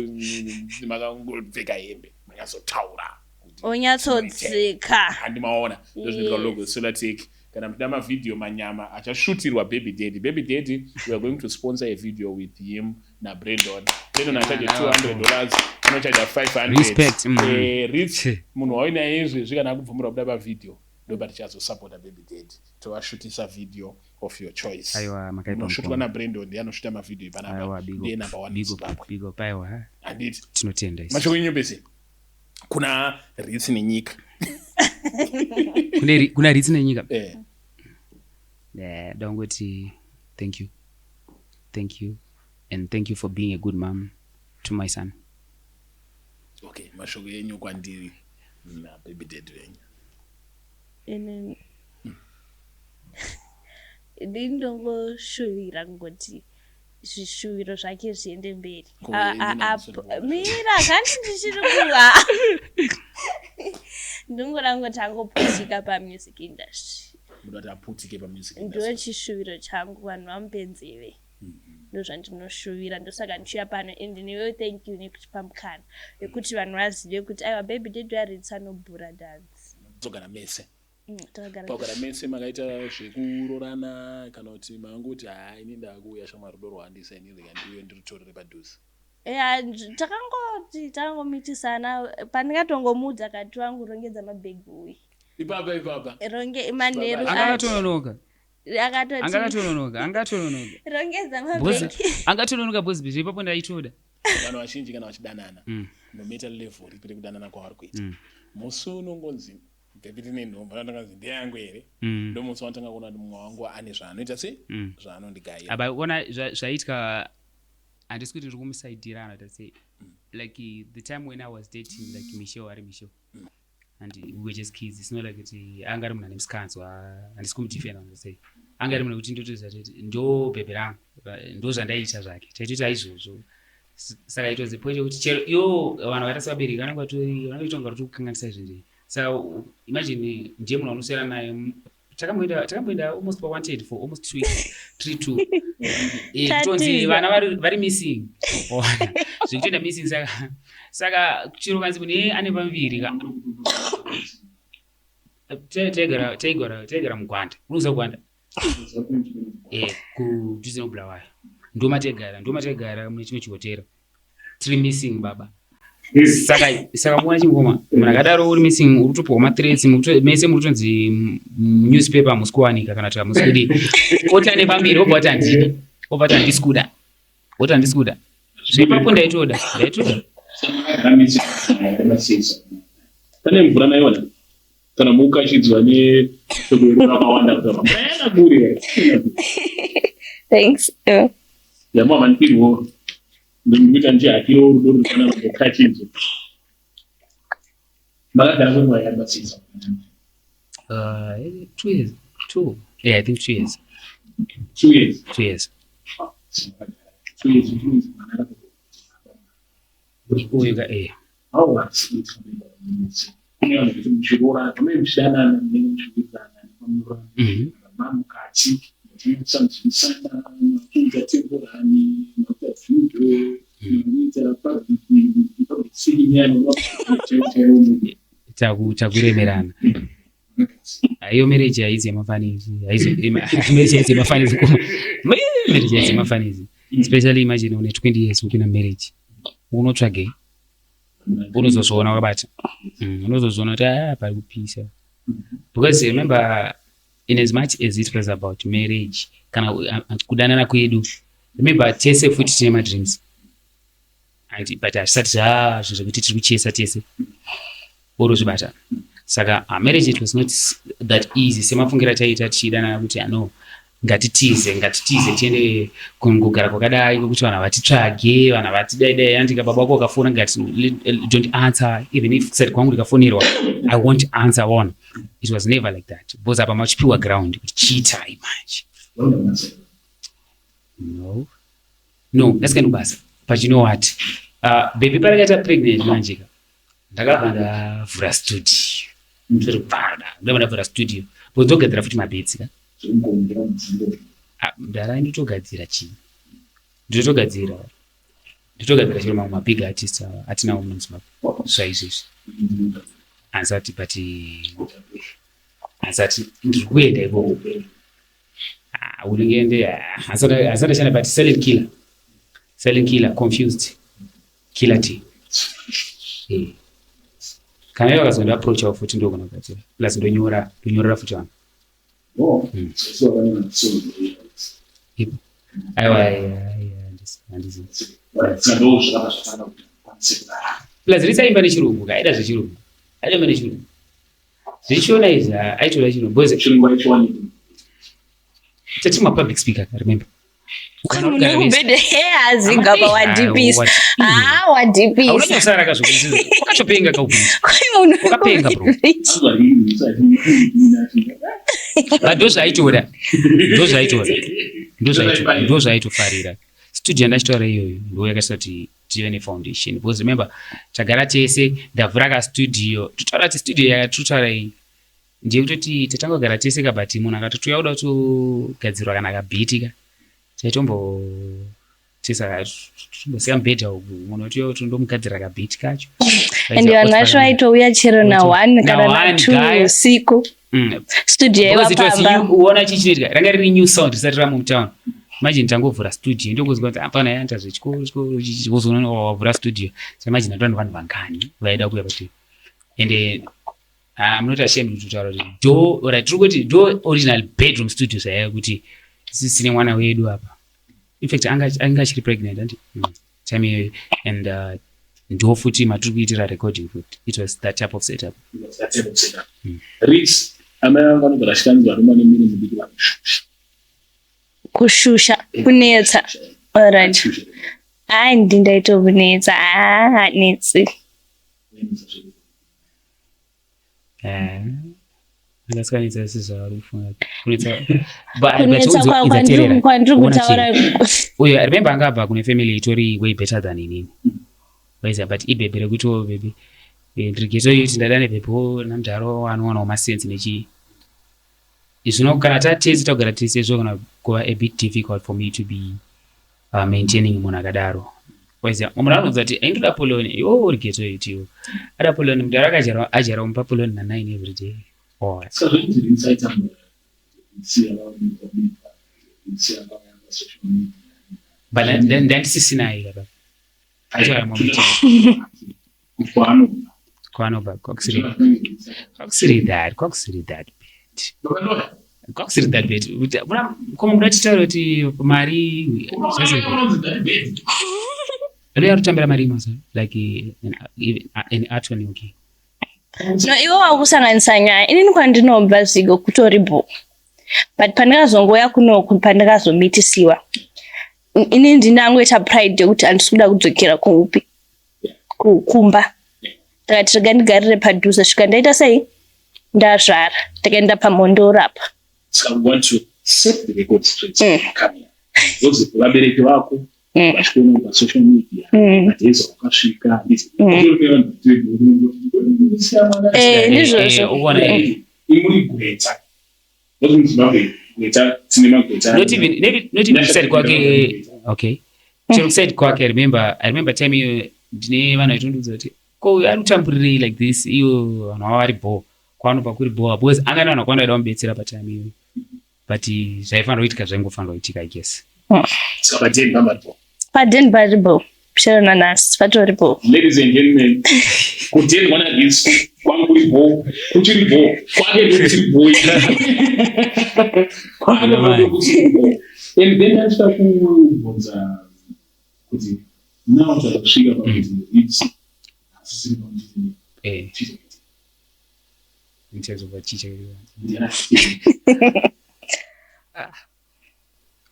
makangopfeka hembe, manyazotaura. Onyatsodzika. Handimaona ndozvinoitwa. Logo Solar Tech. Kana muchida mavhidhiyo manyama achashutirwa Baby Daddy, Baby Daddy, we are going to sponsor a video with him naBrandon. Brandon achaje $200, anochaja 500. Respect. Ritz, munhu wainaye izvezvi, kana akubvumira kubuda pavhidhiyo, ndopa tichazosapota Baby Daddy, tovashutisa video of your choice. Aiwa, makaipa, Unoshutwa mukoma. naBrandon, ndiye anoshuta mavhidhiyo ipanapa. Aiwa, big Ndiye up, number one big up, muZimbabwe. Big up, aiwa. Handiti? Tinotenda isu. Mashoko enyu pese kuna Ritz nenyika. Kuna Ritz nenyika? Eh. Ndangoti thank you, thank you and thank you for being a good mom to my son. Okay, mashoko enyu kwandiri naBaby Daddy venyu. Ini ndinongoshuvira kungoti zvishuviro zvake zviende mberi. Ko, A- a- inini handisati kuona. Mira, kandi ndichiri kuva ndingoda kungoti angoputika pamusic industry. Muda kuti aputike pamusic Ndo industry. chishuviro changu, vanhu vamupe nzeve. Ndo zvandinoshuvira, ndosaka ndichiuya pano. And newewo thank you nekutipa mukana wekuti vanhu vazive kuti aiwa, Baby Daddy aRitz anobhura dhanzi. Dzogara mese. Takagara. Pakugara mese makaita zvekurorana kana kuti mangoti, "Haa, ini ndakuuya shamwari, rudo rwawandisa, ini rega ndiuye ndirutorere padhuze"? Ya, takangoti takangomitisana, pandingatongomuudza kati wangu, "Rongedza mabhegi uyu." Ipapa ipapa? Ronge manheru. Baba. Angakatononoka. Akatoti, Angakatononoka, angatononoka. "Rongedza Because mabhegi." angatononoka because zve ipapo ndaitoda. Vanhu vazhinji kana vachidanana, no matter level ripi rekudanana kwavari kuita, musi unongonzi, "Baby, tine nhomba," anonzi, "Ndeyangu here?" Ndo musi wanotanga kuona kuti mumwe wangu ane zvaanoita sei, zvaanondigayira. Aba ona zvaitika, handisi kuti ndiri kumusaidhirana, ta say like the time when I was dating like Michelle, ari Michelle and we were just kids. It's not like kuti anga ari munhu ane musikanzwa, handisi kumudefenda, say anga ari munhu wekuti ndotoziva kuti ndo bhebhe rangu, ndo zvandaiita zvake, taitoita izvozvo. Saka it was a point yekuti chero iwo vanhu vakaita sevabereki vanenge vatori vanenge vachitonga kuti kukanganisa izvi. Saka imagine ndiye munhu wanoswera naye. Takamboenda almost pawanted for almost 2 weeks, three two. Kutonzi Tatiza. vana vari missing. Ona, zvekutoenda missing. Saka chero kanzi munhu iyeye ane pamuviri ka, taigara muGwanda. Unoziva Gwanda? Kudhuze neBulawayo, ndomataigara mune chimwe chihotera, tiri missing baba. Saka muona chingoma, munhu akadaro uri missing, uri kutopiwa mathreats, mese muri kutonzi newspaper musi kuwanika kana kuti hamusi kudii, oti ane pambiri, obva kuti handidi, obva kuti handisi kuda, oti handisi kuda. Zvepapo ndaitoda, ndaitoda. Pane mvura maiona kana mukachidzwa neshoko rakawanda kutaura kuri? Thanks. Yamava ndipirwo ndikuita ndichihakiro rudo rufana rumbokachidzwa. Makagara kwenguva yakasisa? 2 years, two, yeah, I think 2 years. 2 years? 2 years. 2 years, which means mwana Uyu ka How was it? Kune vanhu vekuti muchiroora pane muchidanana, munenge muchiwirirana, nepamuroorana, mamukati musanzwisana, makuita temporary, makuita judo, makuita public speaking yani. Takuremerana. Iyo marriage haizi yemafanisi, haizi marriage, haizi yemafanisi. Marriage haizi yemafanisi, especially imagine une 20 years upinda marriage, unotsvagei? Unozozviona wakabata. Unozozviona kuti aa, pari kupisa, because remember, in as much as it was about marriage kana kudanana kwedu, remember tese futi tine madreams. But hazvisati zvazvo zvekuti tiri kuchesa tese orozvibata. Saka marriage, it was not that easy semafungiro ataiita tichidanana kuti ano ngatitize, ngatitize tiende kungogara kwakadai kwekuti vanhu havatitsvage, vanhu havatidai dai. Andika baba wako wakafona, ngati don't answer. Even if kusati kwangu ndikafonerwa, I won't answer one. It was never like that, because apa machipiwa ground kuti chiitai manje. No, ndasikaenda kubasa, but you know what, baby parakaita pregnant manje ka, ndakabva ndavhura studio. Ndiri bvada, ndabva ndavhura studio because ndogadzira futi mabeats ka. Ah, ndara ndotogadzira chii, ndotogadzira chero mamwe mabig artist ava atinawo muno muZimbabwe zvaizvezvi handisati, but handisati ndiri kuenda ikoko. Ah, unenge handisati ndashanda, but Silent Killer, Silent Killer, Confused, Killer T. Kana ivo vakazondiapproachawo futi, ndogona kugadzira, plus ndonyora, ndonyorera futi vanhu. Ipo. Aiwa, aiwa, handisi. Plus risaimba nechirungu ka, aida zvechirungu, aida nechirungu, zvechiona izvi, aitoda chirungu because tati mapublic speaker ka, remember. Munhu wekubhedhe azigaba wadhipisa, ah, wadhipisa. Unonyosara ka, zvokuti wakatopenga kaupenyu. Munhu Wakapenga, bro. But ndozvaitoda, ndozvaitoda, ndozvaitofarira. Studio yandachitaura iyoyo ndo yakaita kuti tive nefoundation, because remember tagara tese, ndavhura kastudio. Totaura kuti studio yakatotaura iyi ndeyekutoti tatanga kugara tese ka, but munhu akatotouya kuda kutogadzirwa kana kabeat ka, taitombo tisa tombosiya mubhedha uku, munhu otouya kuti ndomugadzira kabeat kacho. And vanhu vacho vaitouya chero na1 kana Na one, na2 gaya. usiku. Studio Because it was yevapamba. you, uona chichinoitika ranga riri new sound risati ramutown. Imagine tangovhura studio, ndongozwa kuti hapana yaita zvechikoro chikoro chichi, wozoona wavhura studio. So imagine atova nevanhu vangani vaida kuuya pastudio. And I'm not ashamed kutaura kuti do alright, tiri kuti do original bedroom studio zvaiva kuti sisine mwana wedu apa. In fact anga achiri pregnant anti time iyoyo, and ndo futi matiri kuitira recording futi. It was that type of setup. Rich, amai vangu vanogara chikanzi varume vane miri mudiki vanoshusha. Kushusha, kunetsa. Alright, hayi, ndindaitokunetsa, hanetsi. Angasikanetsa sezvavari kufunga kunetsa. Kunetsa kwandiri kutaura. Uyo, I remember angabva kune family itori way better than inini, waiziva, but ibhebhe rekuti bhebhe, ndiri ghetto youth, ndada nebhebhe namudharo anowanawo masensi nechii. Zvino kana tatese tagara tese, zvinogona kuva a bit difficult for me to be maintaining munhu akadaro, waiziva. Munhu anonzwa kuti aindoda poloni, iwo uri ghetto youth, iwo ada poloni, mudharo akajara ajara umupa poloni na9 every day. Oh. Saka zvokuti insight siya siya social media. But ndandisisinaye kapa achiwara momiti. Kwanobva. Kwanobva kwakusiri that bad, kwakusiri that bad. Koma muda titaura kuti mari ado yarutambira mari imasa like an atony, okay. No, iwe wakusanganisa nyaya. Inini kwandinobva zigo kutori bho, but pandakazongoya kunoku, pandakazomitisiwa, inini ndinangoita pride yekuti handisi kuda kudzokera kuupi, kumba. Ndakati rega ndigarire padhuze svika ndaita sei, ndazvara, ndakaenda pamhondoro apa. Saka we want to set the record straight. Come here. Because vabereki vako vachikuona pasocial media, madhezi wakasvika. Ndizvozvo. Uona. Imuri gweta. Because muZimbabwe gweta, tine magweta. Not even kuside kwake, okay, chero kuside kwake. I remember time iyo ndine vanhu vaitondiudza kuti ko uyu ari kutamburirei like this, iyo vanhu vava vari bho, kwaanobva kuri bho, because anga nevanhu vakawanda vaida kumubetsera patime iyo, but zvaifanira kuitika zvaingofanira kuitika, I guess. Saka padeni pamaripo. Padeni paripo chero nanhasi patoripo. Ladies and gentlemen, kudeni kwana this kwangu kuri bho, kuchiri bho, kwake ndokuchiri bho, kwake ndokuchiri bho. And then ndachida kubvunza kuti now takusvika pakuti it's asisiri pakuti In terms of chicha, ndiana.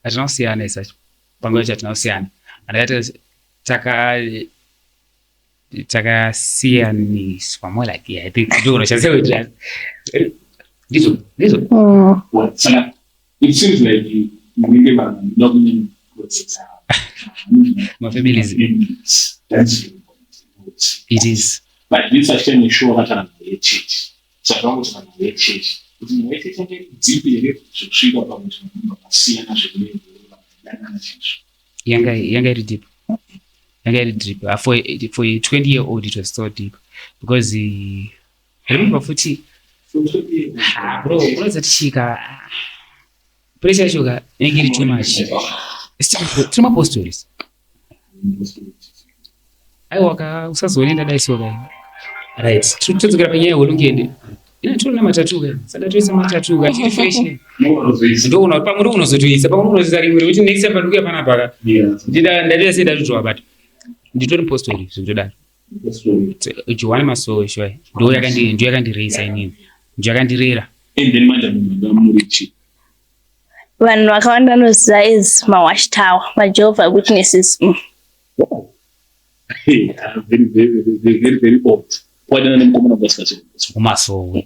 Hatina kusiyana isacho, panguva yacho hatina kusiyana. Andakati takasiyaniswa more like, yeah, I think ndokunoshandisa kuti ndizvo. Saka it seems like munenge vanhu vanoda kunyanya kuprotecta mafamilies. That's very important. It is. But this achitane sure vakataura nhau yechechi, saka vangoti nhau yechechi, kuti nhau yechechi yange iri deep here zvekusvika pakuti vanhu vakasiyana zvekudanana chaizvo? Yanga iri deep, yanga iri deep. For a 20-year old it was so deep because I remember futi. Ah, bro, unoziva tichika pressure yacho ka inenge iri too much. Tiri mapostori, aiwa ka, usazoone ndadaiso ka. Right, todzokera panyaya yehulungende ina tiona matatu ka, saka toisa matatu ka, tiri fresh. Ndoona pamwe ndokunozotoisa, pamwe ndokunozoisa rimwe rekuti next time pandikuya panapa ka, ndadira sei, ndatotowa, but nditori mupostori zvekutodaro. Johani Masowe sure ndo yakandireisa inini, ndo yakandirera. And then manje munhu muri chi Vanhu vakawanda vanoziva is mawatch tower, maJehovah Witnesses. Hey, very, very, very, very, very old. Wadana nemukomana vasikati. Kumasowe.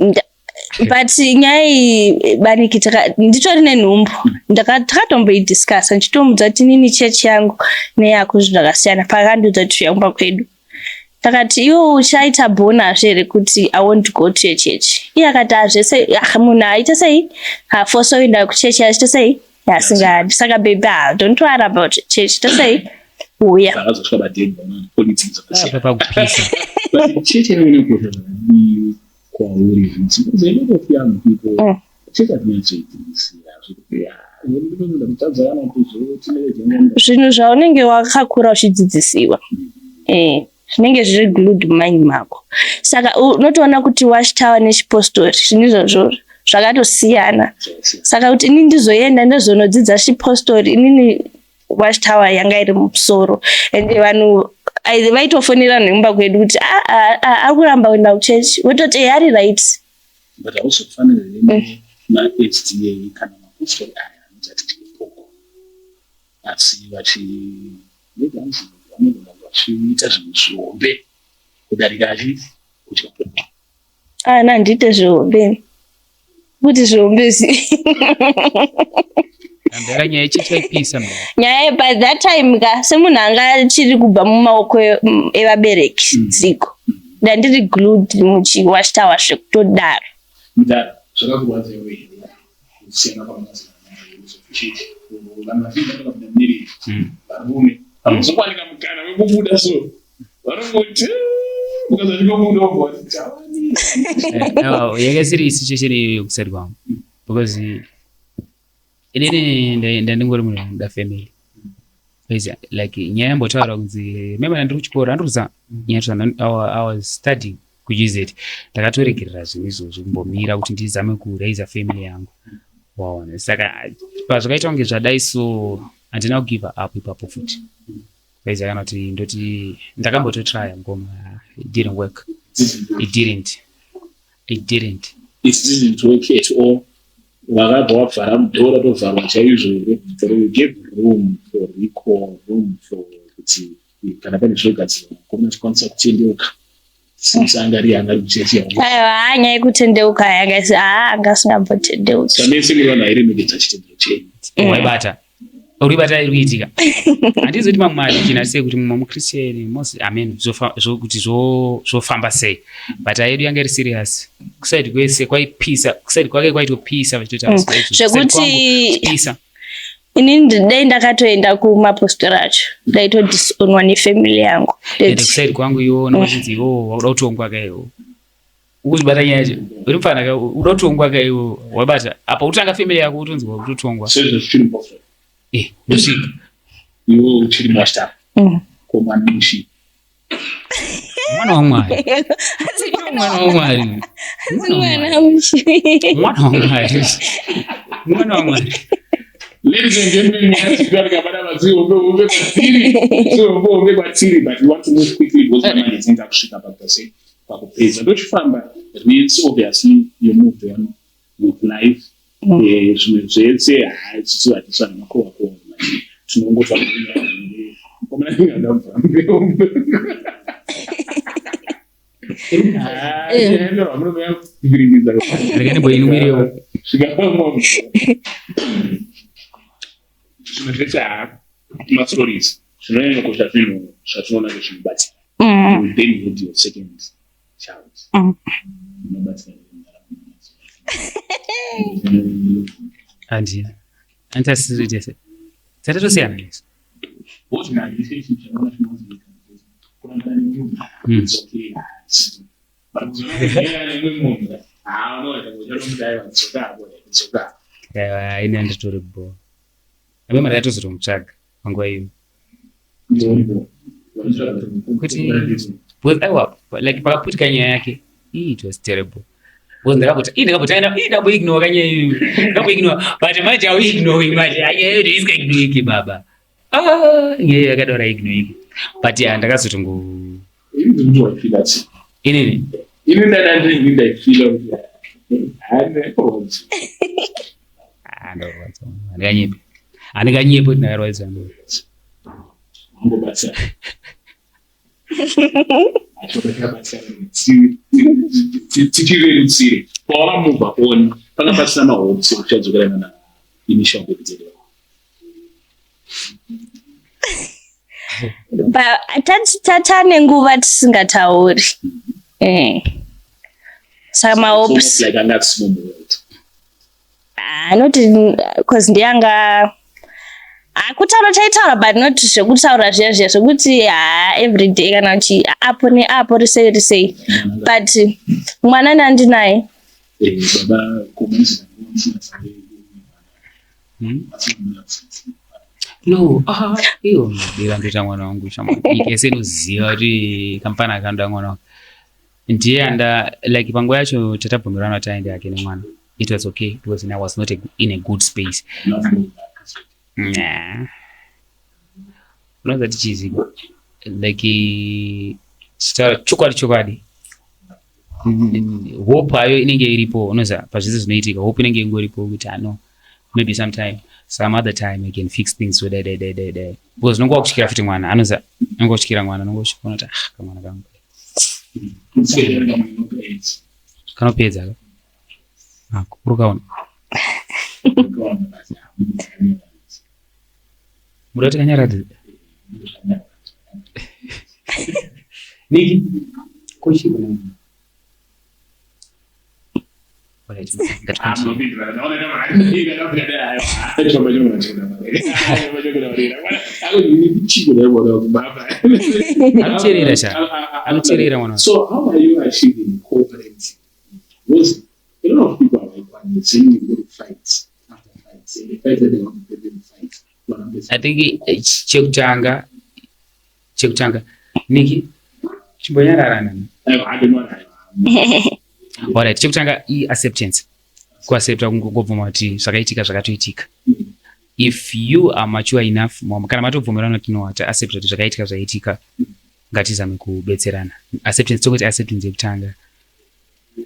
But nyaya iyi baniki, nditori nenhumbu. Takatomboidiscussa ndichitomudza kuti inini chechi yangu neyako zvinhu zvakasiyana. Pakandiudza kuti uya kwedu, takati iwe uchaita bhonazve here kuti I want to go to a church? Iye akati hazvese, ah, munhu aita sei hafosa kuenda kuchechi achiita sei asingadi. Saka baby, ah, don't worry about church, ita sei, uya. Akazosvika padeni politics dzakasiyana. Apa pakupisa. But chechi yaive nekosha zvakadii? kwauri because a lot of young people chekatinyatsoitisira zvekuti ndinoda kutadza kana kuzoti Zvinhu zvaunenge wakakura uchidzidzisiwa, zvinenge zviri glued mumind mako. Saka unotoona kuti Watchtower nechipostori, zvinhu izvozvo zvakatosiyana. Saka kuti ini ndizoenda ndozonodzidza chipostori, inini Watchtower yanga iri mumusoro. Ende vanhu vaitofonera nemumba kwedu kuti, "Ah, ah, ah, ari kuramba kuenda kuchechi." Wototi, "Eh, ari right." But hauzofanira nemaSDA kana mapostori aya anoti ati chipoko, asi vachi maybe hanzi vanogona vachiita zvinhu zvihombe kudarika achi kutya poko. Ah, nandiite zvihombe, kuti zvihombe zi Ndara nyaya yechechi yaipisa mna. Nyaya by that time ka, semunhu anga achiri kubva mumaoko evabereki, dziko ndandiri glued muchiWatchtower zvekutodaro. Mudhara, zvakakurwadza iwe here kusiyana kwamazana chechi? Vanhu vazhinji vanokapinda mumarriage, varume vanozokwanika mukana wekubuda, so vanongoti mukazachikobuda obva wati tawani. Yanga isiri situation iyoyo kuseri kwangu, because inini ndandingori munhu anoda family. Like nyaya yambotaura kunzi, remember, ndandiri kuchikoro, andikuza nyaya, I was studying kuUZ. Ndakatoregerera zvinhu izvozvo kumbomira kuti ndizame kuraisa family yangu, waona. Saka pazvakaita kunge zvadai, so handina kugive up ipapo futi. Waiziva kana kuti ndoti ndakambototrya ngoma, it didn't work, it didn't, it didn't. It didn't work at all. Vakabva wavhara mudhora, tovharwa chaizvo here, or you gave room for recall, room for kuti kana pane zvinogadzirwa, mukomana achikwanisa kutendeuka, since anga ari anga ari kuchechi yangu? Aiwa, nyaya yekutendeuka yanga haa, anga asingambotendeuki. Samese muri vanhu airemekedza chitendero chenyu. Waibata, uribata iri kuitika. Handizoti mamwe madikina sei kuti mumwe muchristian most, I mean, zvokuti zvofamba sei, but ayedu yanga iri serious. Kuside kwese kwaipisa, kuside kwake kwaitopisa vachitoita. Zvekuti pisa. Inini dai ndakatoenda kumapostori acho, ndaitodisonwa nefamily yangu. Ende kuside kwangu iwo nokachinzi iwo wakuda kutongwa kaiwo, ukuzvibata nyaya yacho uri mufana ka, uda kutongwa kaiwo, wabata apa utanga family yako utonzi wakutotongwa. Sezvo zvichiri mupostori? Eh, ndosvika. Iwe uchiri muWatchtower? Komwana muchii? Mwana waMwari, mwana waMwari. Mwana muchi. Mwana waMwari, mwana waMwari. Ladies and gentlemen, nyaya vadzihombe hombe kwatiri, dzihombe hombe kwatiri, but we want to move quickly because manje dzinza kusvika pakutase pakupedza. Ndochifamba Rince, obviously you moved on with life. Zvimwe zvese haisisi vatiswa nemakuva kuva, tinongotwa mukomana ndabva mbehombe. Munokuviringidza. Rega ndimboinwiriwo. Svika zvimwe zvese, haa, mastories zvinonyanya kosha, zvinhu zvatinoona zvezvinobatsira. You then had your second child. Inobatsira. Handina anditasiri tese, tatatosiyana nesu. What my relationship chakaona chinozivikanwa kurangana nemunhu, it's okay, but kuzoona nemwe munhu, haa, unoita kuti aiwa, dzoka apo, dzoka. Aiwa, ini handitori bo amwe mari yatozotomutsvaga panguva iyo kuti, because aiwa, like pakaputika nyaya yake, it was terrible, because ndakamboti ii, ndakambotanga ii, ndamboignore kanyaya iyoyo, ndamboignore, but manje auignore, manje nyaya iyoyo isingaignoreki baba. Ah, nyaya yakadaro haignoreki, but yeah, ndakazotongo inini. Ini ndandandiri ndaifila kuti hanekodzi. Ah, ndarwadziwa, handinganyepi, handinganyepi kuti ndakarwadziwa. Angobatsira achokabatsira tichirerutsire. Pawakamubva on, panga pasina mahopes ekuchadzokerana na initial baby daddy wako? Tatane nguva tisingatauri. Saka mahopes like anga asimo muworld. Anoti, cause ndiyanga Ah, kutaura taitaura, but not zvekutaura zviya zviya zvekuti ha, everyday kana kuti apo neapo, risei risei, but mwana nandinaye. Baba komunisi. No, ah, iyo madira ndoita mwana wangu shamwari. Nyika yese inoziva kuti kampani akanoda mwana wangu ndiye anda like panguva yacho tatabvumirana kuti aende ake nemwana. It was okay because I was not in a good space. Nah. Unoza tichizi like chitaura chokwadi chokwadi, hope hayo inenge iripo. Unoza pazvese zvinoitika hope inenge ingoripo kuti ano maybe sometime, some other time I can fix things. So dai dai dai dai dai, because unonge wakutyira futi mwana anoza, unonge wakutyira mwana, unonge uchiona kuti ah, kamwana kangu kanopedza ka. Ah, uri kaona muda kuti kanyaradze niki kochiko. Alright, ngaticontinue. Anoteerera cha. Anoteerera mwana. So how are you achieving co-parenting? Because a lot of people are like, when saying you go to fights after fights, and the fights that they want to them fight. I think chekutanga niki chimbonyararana. I don't know. Alright, chekutanga iacceptance, kuaccepta, kungobvuma kuti zvakaitika zvakatoitika. If you are mature enough, kana matobvumirana kuti no, taaccepta kuti zvakaitika zvaitika, ngatizame kubetserana. Acceptance, tongoti acceptance yekutanga.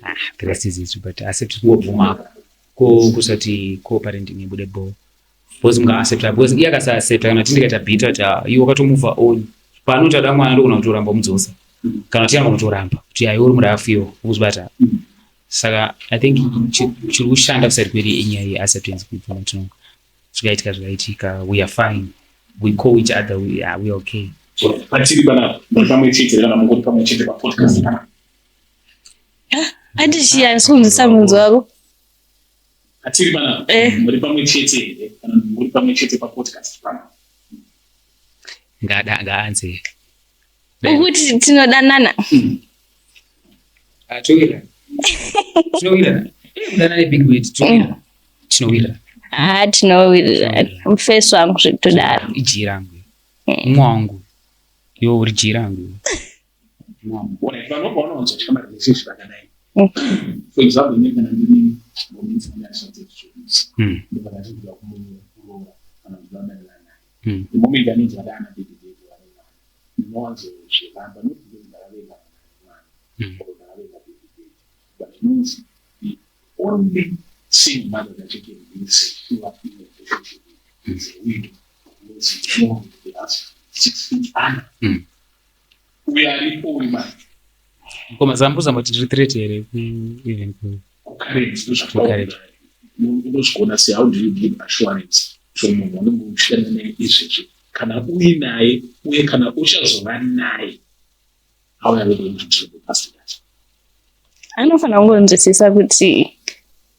Ah, the rest is history, but accept, kungobvuma ko kusati co-parenting ibude bho, because mukaaccepta, because iye akasaaccepta kana tindikaita bhita kuti ah, iwe wakatomove on, paanoti ada mwana ndogona kutoramba mudzosa, kana kuti anogona kutoramba kuti aiwe uri murafu iwo ukuzvibata. Saka I think chiri kushanda kuside kwedu inyaya yeacceptance, kubvuma kuti no, zvakaitika zvakaitika, we are fine, we call each other, we are okay. Patiri panapa muri pamwe chete kana mungori pamwe chete papodcast panapa? Atichiya ndisikuzwisisa mubvunzo wako. Patiri panapa muri pamwe chete here kana muri pamwe chete papodcast panapa? Ngada ngaanze. Ukuti tinodanana? Ah, tinowirana, tinowirana. Kudanana ibig word. Tinowirana, tinowirana. Ha, tinowirirana, mufesi wangu zvekutodaro. Ijii rangu, mumwe wangu, iwe uri jii rangu, mumwe wangu. Alright, vanhu vanowanzotya marelationship akadai. For example, ine kana ndiri moment ndashatse, ndobva ndachibvira kumuroora kana kuti ndadanana naye, the moment anonzi vadana baby daddy vane mwana, ndinowanzozviramba, not because ndakavenga mwana or ndakavenga baby daddy, but zvinonzi the only single mother that you can be secure in a relationship with is a widow, because you know the husband 6 feet under. Uyo aripo uyu manje. Koma zambuza mati tiri threat here even ku Kucurrent. Kucurrent. Unozvigona sei? How do you give assurance to munhu wanenge uchishanda naye izvezvi, kana uinaye uye kana uchazova naye? How are you going to deal with past that? Anofanira kungonzwisisa kuti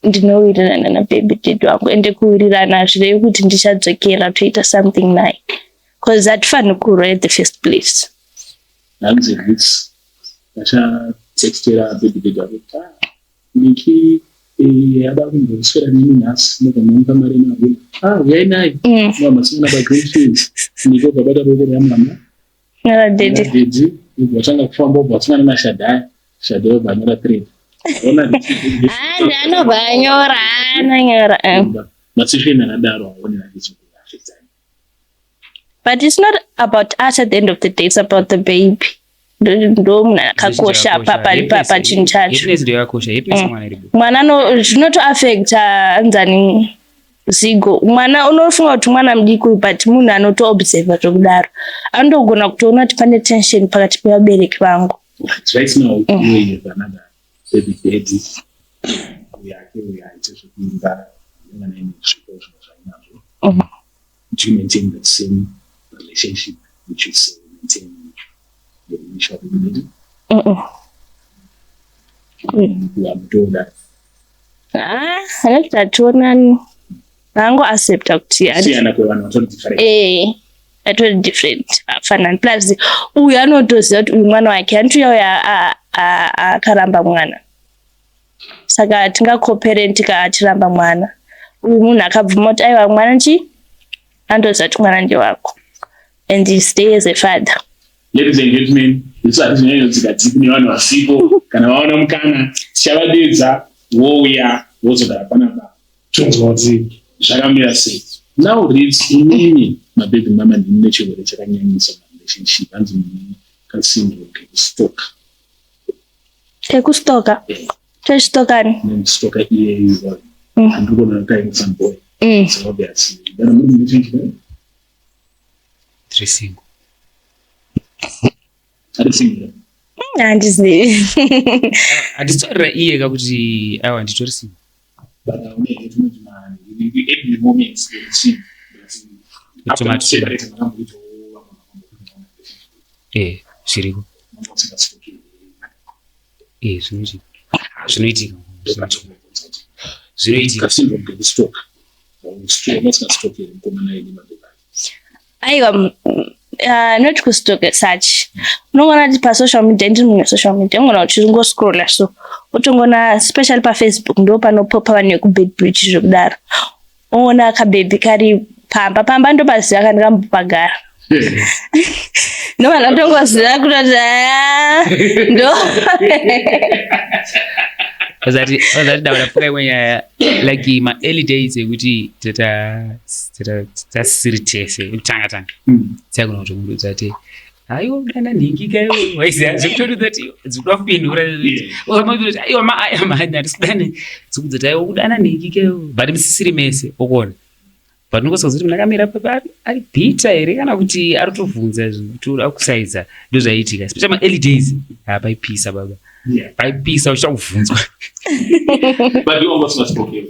ndinowirirana nababy daddy wangu, ende kuwirirana hazvirevi kuti ndichadzokera toita something naye, because hatifaniri kurwa at the first place. Hanzi this vachatextera baby daddy akuti, "Ah, Niki ada kumboswera neni nhasi," nobva mamupa mari yemarula, "Ah, uyai naye." Masungana pagreen fields, Niki obva bata boko ramama. Naradaddy. Daddy ubva watanga kufamba, ubva wasangana naShadhaya, Shadhaya ubva anyora thread. Ona. Ande anobva anyora, anonyora. Masituation akadaro aone achizokuafectani? But it's not about us at the end of the day, it's about the baby. Ndo munhu akakosha pachinhu chacho. Happiness ndo yakakosha, happiness mwana iripo. Mwana zvinotoafecta anzani zigo mwana unofunga kuti mwana mudiki uyu, but munhu anotoobserva zvekudaro, anotogona kutoona kuti pane tension pakati pevabereki vangu. Right now you have another baby daddy uyake uyo aite zvekuimba mwana ine zvipo zvimwe zvainazvo. Do you maintain the same relationship which you say you maintain with your initial baby daddy? Mm-mm. Wamutoda? Ah, anoti hationani. Vaangoaccepta kuti Siyana kwevanhu vatori different. Atori different, afanani. Plus uyu anotoziva kuti uyu mwana wake, hanti uya uya akaramba mwana, saka tingaco-parent achiramba mwana. Uyu munhu akabvuma kuti aiwa, mwana chi anotoziva kuti mwana ndewako and he stay as a father. Ladies and gentlemen, isu hatizinyanyodzika deep nevanhu vasipo. Kana vaona mukana, tichavadedza, wouya wozogara panapa, tonzwa kuti zvakamira sei. Now Ritz, inini mababy mama ndini nechirwere chakanyanyisa marelationship, hanzi mune kasyndrome kekustoka. Kekustoka? Techistokani? Nemustoka iyeyo. Handiri kuona kaine boy. So obviously kana muri relationship? Tiri single. Ari single. Handizivi. Handitaurira iye kakuti aiwa, nditori single. But aunenge tinoti every moment you're but after Automatic. separate, makamboitawo vamwe vakamboita? Zviriko. Makambosingastoki? Zvinoitika, zvinoitika, zvinoitika, zvinoitika. Kasyndrome kekustoka, unosingastoki mukomana ine mabeba? Aiwa, not kustoka such. Unongoona kuti pasocial media, ndiri munhu wesocial media, unogona kuti ungoscrolla so, utongoona, especially pafacebook, ndo panopopa vanhu vekuBeitbridge zvekudaro. Unoona kabhebhi kari pamba, pamba ndopaziva kandikambopagara, ndobva ndatongoziva kutoti aa, ndo Azati daura pfuka imwe nyaya, like ma-early days ekuti tasiri tese, ekutanga tanga, tsaigona kutomududza kuti aiwa, kudana nhingi kaiwo, waiziva zvekutodudza kuti dzikuda kupindura, kuti aiwa, maaya manya tisikudane, dzikudza kuti aiwa, kudana nhingi kaiwo, but musisiri mese okuona. But unongoswa kuti munhu akamira papa ari bitter here kana kuti ari kutovhunza zvekuti akusaidza. Ndo zvaiitika, especially ma-early days. Ha, paipisa baba. Paipisa uchida kubvunzwa. But iwe wanga usingastoki?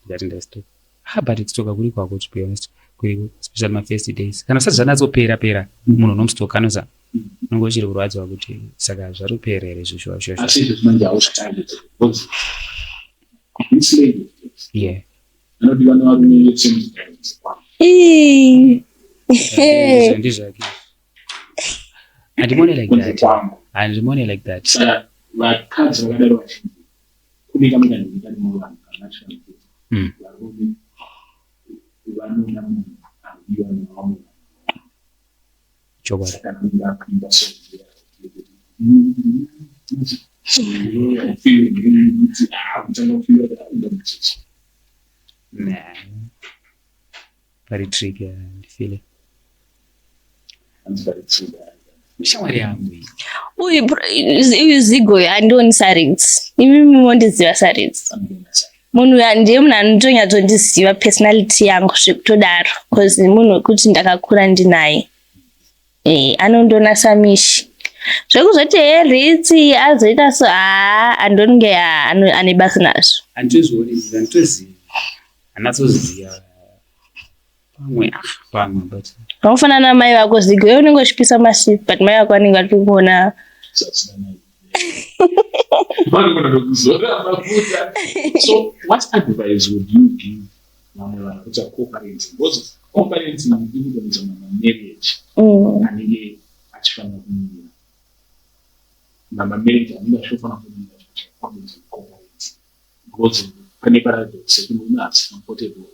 Ndati ndastoka. Ah, but kustoka kuri kwako, to be honest, kuriko, especially ma-first days, kana usati zvanyatsopera pera, munhu unomustoka anoza unenge uchiri kurwadziwa kuti saka zvatopera here izvo, shuwa shuwa. Asi izvo manje hauzvitarget because this lady anodiwa nevarume vese. Ii. Ndizvake, handimone like Kunze that. kwangu. Handimone like that. Saka vakadzi vakadaro vazhinji kune kamwe kanhu kari muvanhu kanatural kuti varume vanoda munhu anodiwa nevamwe. Chokwadi. Saka anenge akuimba song yekuti kuti kutanga kufeela kuti akuda mucheche. Nah. Pari tricky, ndifile. Hanzi pari tricky. Shamwari yangu iyi. Uyu Zigo uyu handioni saRidzi. Imi mondiziva saRidzi. Munhu uyu ndiye munhu anotonyatsondiziva personality yangu zvekutodaro, because munhu wekuti ndakakura ndinaye. Anondiona samishi. Zvekuzoti he, Ritsi azoita so, haa, handonge ane basa nazvo. Handitozvioni, handitozivi, handatsoziva pamwe, pamwe, but Vanofanana namai vako, Zigo. Iwe unenge uchipisa mashift, but mai vako vanenge vari kuona. Vanogona kuzora mafuta. So what advice would you give vamwe vanhu kuita co-parenting? Because co-parenting inoita mamamarriage anenge achifanira kumira, mamamarriage anenge achifanira kumira co-parenting, because pane paradox yekuti murume haasi comfortable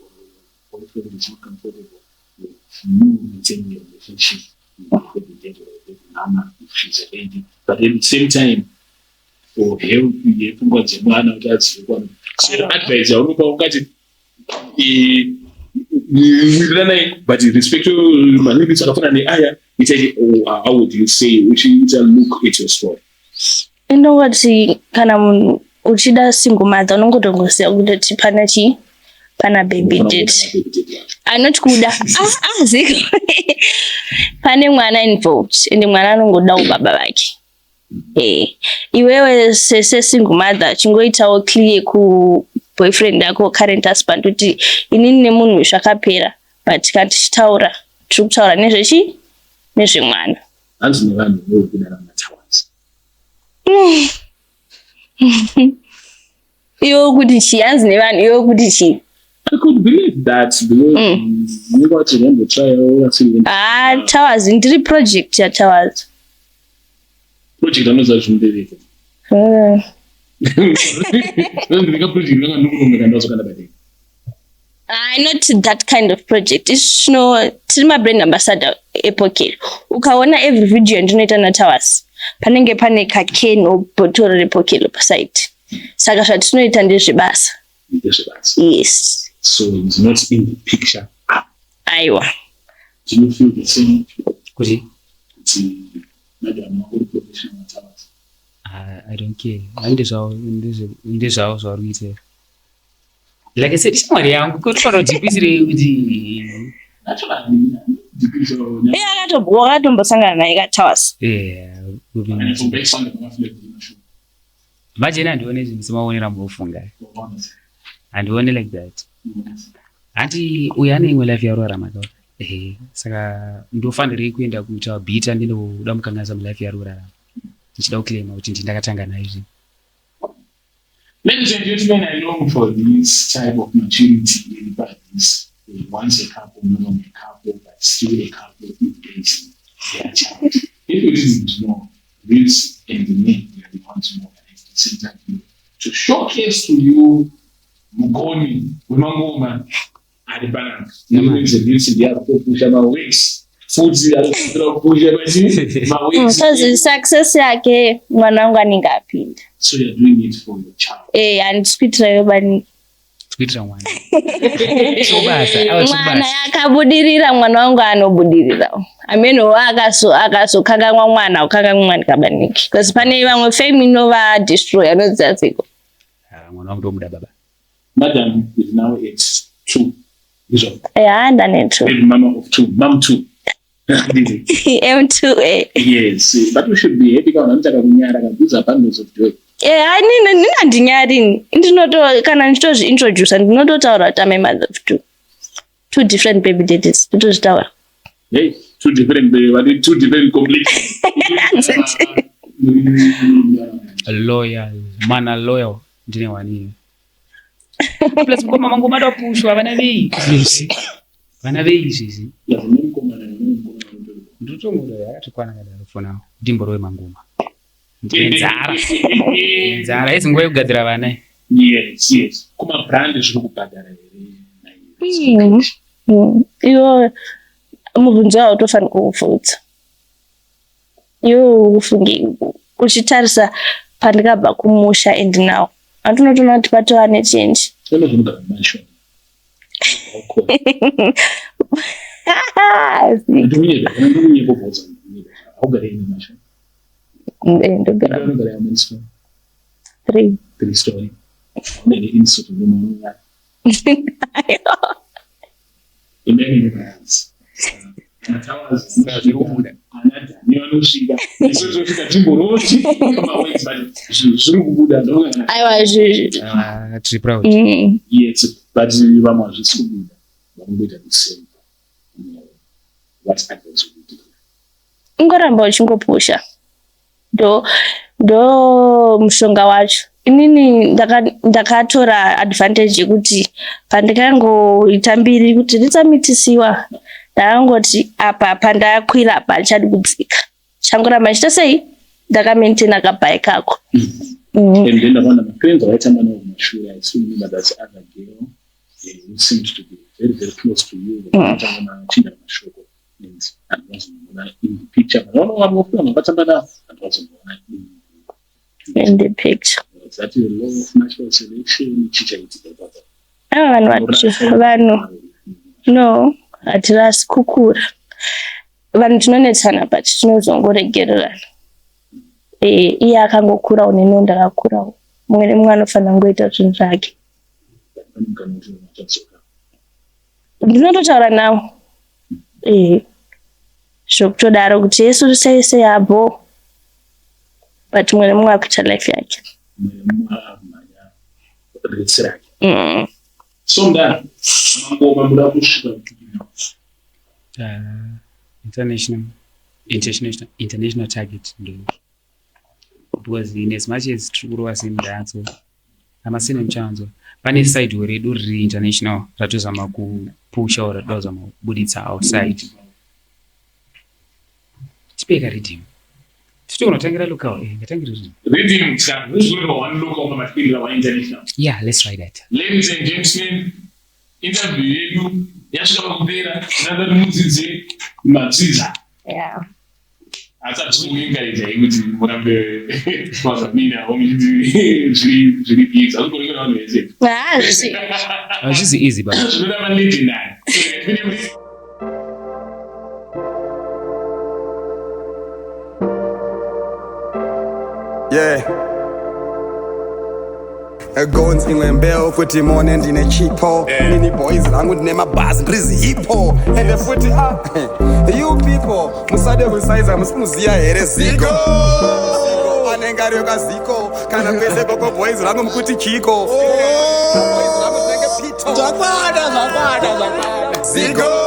or boyfriend is not comfortable with you maintaining a relationship with your baby dad or your baby mama if she's a lady, but at the same time for health yepfungwa dzemwana kuti azive kwana. So advice yaunopa ungati wiranai but respect malimits akafanana neaya itai, how would you say uchiita look at your story? Indongoti kana munhu uchida single mother, unongotongoziva kutoti pana chii, pana baby daddy anoti kuda, Zigo, pane mwana involved, ende mwana anongodawo baba vake. Iwewe sesingle mother, chingoitawo clear kuboyfriend yako, current husband, kuti inini nemunhu zvakapera, but kana tichitaura, tiri kutaura nezvechi nezvemwana. Hanzi nevanhu vekudana matowers. Iwe kuti chii? Hanzi nevanhu, iwe kuti chii? I could believe that because ndingati zvambotsvayawo vasiri. Ah, Towers, ndiri project yaTowers. Project anoziva zvimubereko. Ndinga project ndinga ndikuromeka ndazokanda badei. Ah, not that kind of project. Isino tiri mabrand ambassador ePokelo. Ukaona every video yandinoita naTowers, panenge pane kacan or bhotoro rePokelo paside. Saka zvatinoita ndezvebasa. Ndezvebasa. Yes. So it's not in the picture. Aiwa. Do you feel the same? Kuti? Kuti madam wako uri professional Towers. Ah, I don't care. Ndezvavo, ndezvavo zvavari kuita. Like I said, shamwari yangu kotofanira kudhipisirei kuti Naturally, Iye wakatombosangana naye kaTowers. Yeah, manje ine handione zvinhu semaonero amunofunga. Handione like that. Hanti uyu ane imwe life yaari ka. Ehe, saka ndofanirei kuenda kuita bhita ndinoda mukanganisa mulife yaari kurarama, ndichida kuclaima kuti ndi ndakatanga nayo zvinhu. Ladies and gentlemen, I long for this type of maturity in this. Once a couple, no longer a couple, but still a couple embracing their child. If you didn't know, Vince and me, we are the ones who organized this interview to showcase to you Mugoni wemangoma ari panapa. Vince ndiye ari kupusha maworks futi, ari kupusha maworks. So success yake mwana wangu anenge apinda. So you're doing it for your child. Eh, handisi kuitira baniki. Kuitira mwana chobasa awa. Mwana Chobasa. Akabudirira, mwana wangu anobudirirawo. Amenowo akazokanganwa mwana, ukanganwa mwana kabaniki, because pane vamwe fame inova destroy anodziva seko. Ah, mwana wangu ndomuda baba. Madam is now at 2. Izvo. Ya, ndane 2. Baby mama of two, mom two. M2 eh. Yes, but we should be happy kana vanotaka kunyara kabvisa bundles of joy. Eh, hai, nina handinyarini. Ndinoto kana ndichitozviintroduca, ndinototaura kuti am a mother of two, two different baby daddies, ndotozvitaura. Hey, two different, what, two different complexions. Loyal mana, loyal ndine waniyo. Plus mukoma mangu madapushwa vana vei izvezvi, vana vei izvezvi. Ndinotongoda yakatokwana kadaro for now, ndimborowe mangoma. Ndine nzara, nzara idzi, nguva yekugadzira vana. Yes. Kumabrand zviri kubhadhara here? Iwo mubvunzo wautofanira kuvhunza iwo, ufunge uchitarisa pandikabva kumusha and now, handinotoona kuti patova nechange. Zvino zvinogara mumansion. Ndikunyepa, ndikunyepa kubvunza. Haugari in mansion. Ndogara. Unogara how many story? Three. Three story. Une insult room. Imagine matowers anadhani vanosvika, isu tosvika timboroti mawords, but zvinhu zviri kubuda ndonga. Aiwa. Ah, tiri proud. Yes, but vamwe hazvisi kubuda, vakungoita the same. What advice would you give? Ungoramba uchingopusha, ndo mushonga wacho. Inini ndakatora advantage yekuti pandikangoita mbiri kuti nditsamitisiwa, ndakangoti apa pandakwira apa handichadi kudzika, changoramba ndichita sei, ndakamaintaina kabhai kako. And then ndakaona mafriends avaitamba navo kumashure. I still remember that other girl who seemed to be very, very close to you. Vakatanga machinda mashoko and handivazomuona in the picture, but vano vamwe vanhu vakatamba navo handivazomuona in In the picture. Was that a law of natural selection? Chichaitika ipapo? Ava vanhu vanhu no, hatirasi kukura. Vanhu tinonetsana, but tinozongoregererana. Iye akangokurawo, neniwo ndakakurawo. Mumwe nemumwe anofanira kungoita zvinhu zvake. Pane mukana kuti vachadzoka? Ndinototaura navo zvokutodaro kuti yesu sei sei abo, but mumwe nemumwe akuita life yake. Mumwe nemumwe akumhanya race rake. So mudara, mangoma muda kusvika kupi? International target ndo, because in as much as tiri kurova semudanso. Amasene muchanzwa. Pane side redu riri international ratozama kupusha or ratozama kubuditsa outside. Tipei ka riddim. Titoona tangira local. Eh, ngatangire riddim. Riddim tikazotorwa one local pamatipindira one international. Yeah, let's try that. Ladies and gentlemen, interview yedu yasvika pakupera. Ndinoda kuti mudzidze madzidza. Yeah. Asi hatisi kuencourage kuti murambe mazamina muchiti zviri easy. Hazvigoni kuona vanhu vese. Ah, zvisi. Hazvisi easy but Zvinoda malegendary. So, tine Yeah. Gonzi imwe mbeu kuti mone ndine chipo. Nini boys rangu ndine mabhazi, ndiri hipo. Ende futi, ah, you people musade kusaiza, musimuziya here Ziko anenge ariyo kaziko kana kwese koko. Boys rangu mukuti chiko. Boys rangu tinenge pito. Zvakwana, zvakwana, zvakwana. Ziko.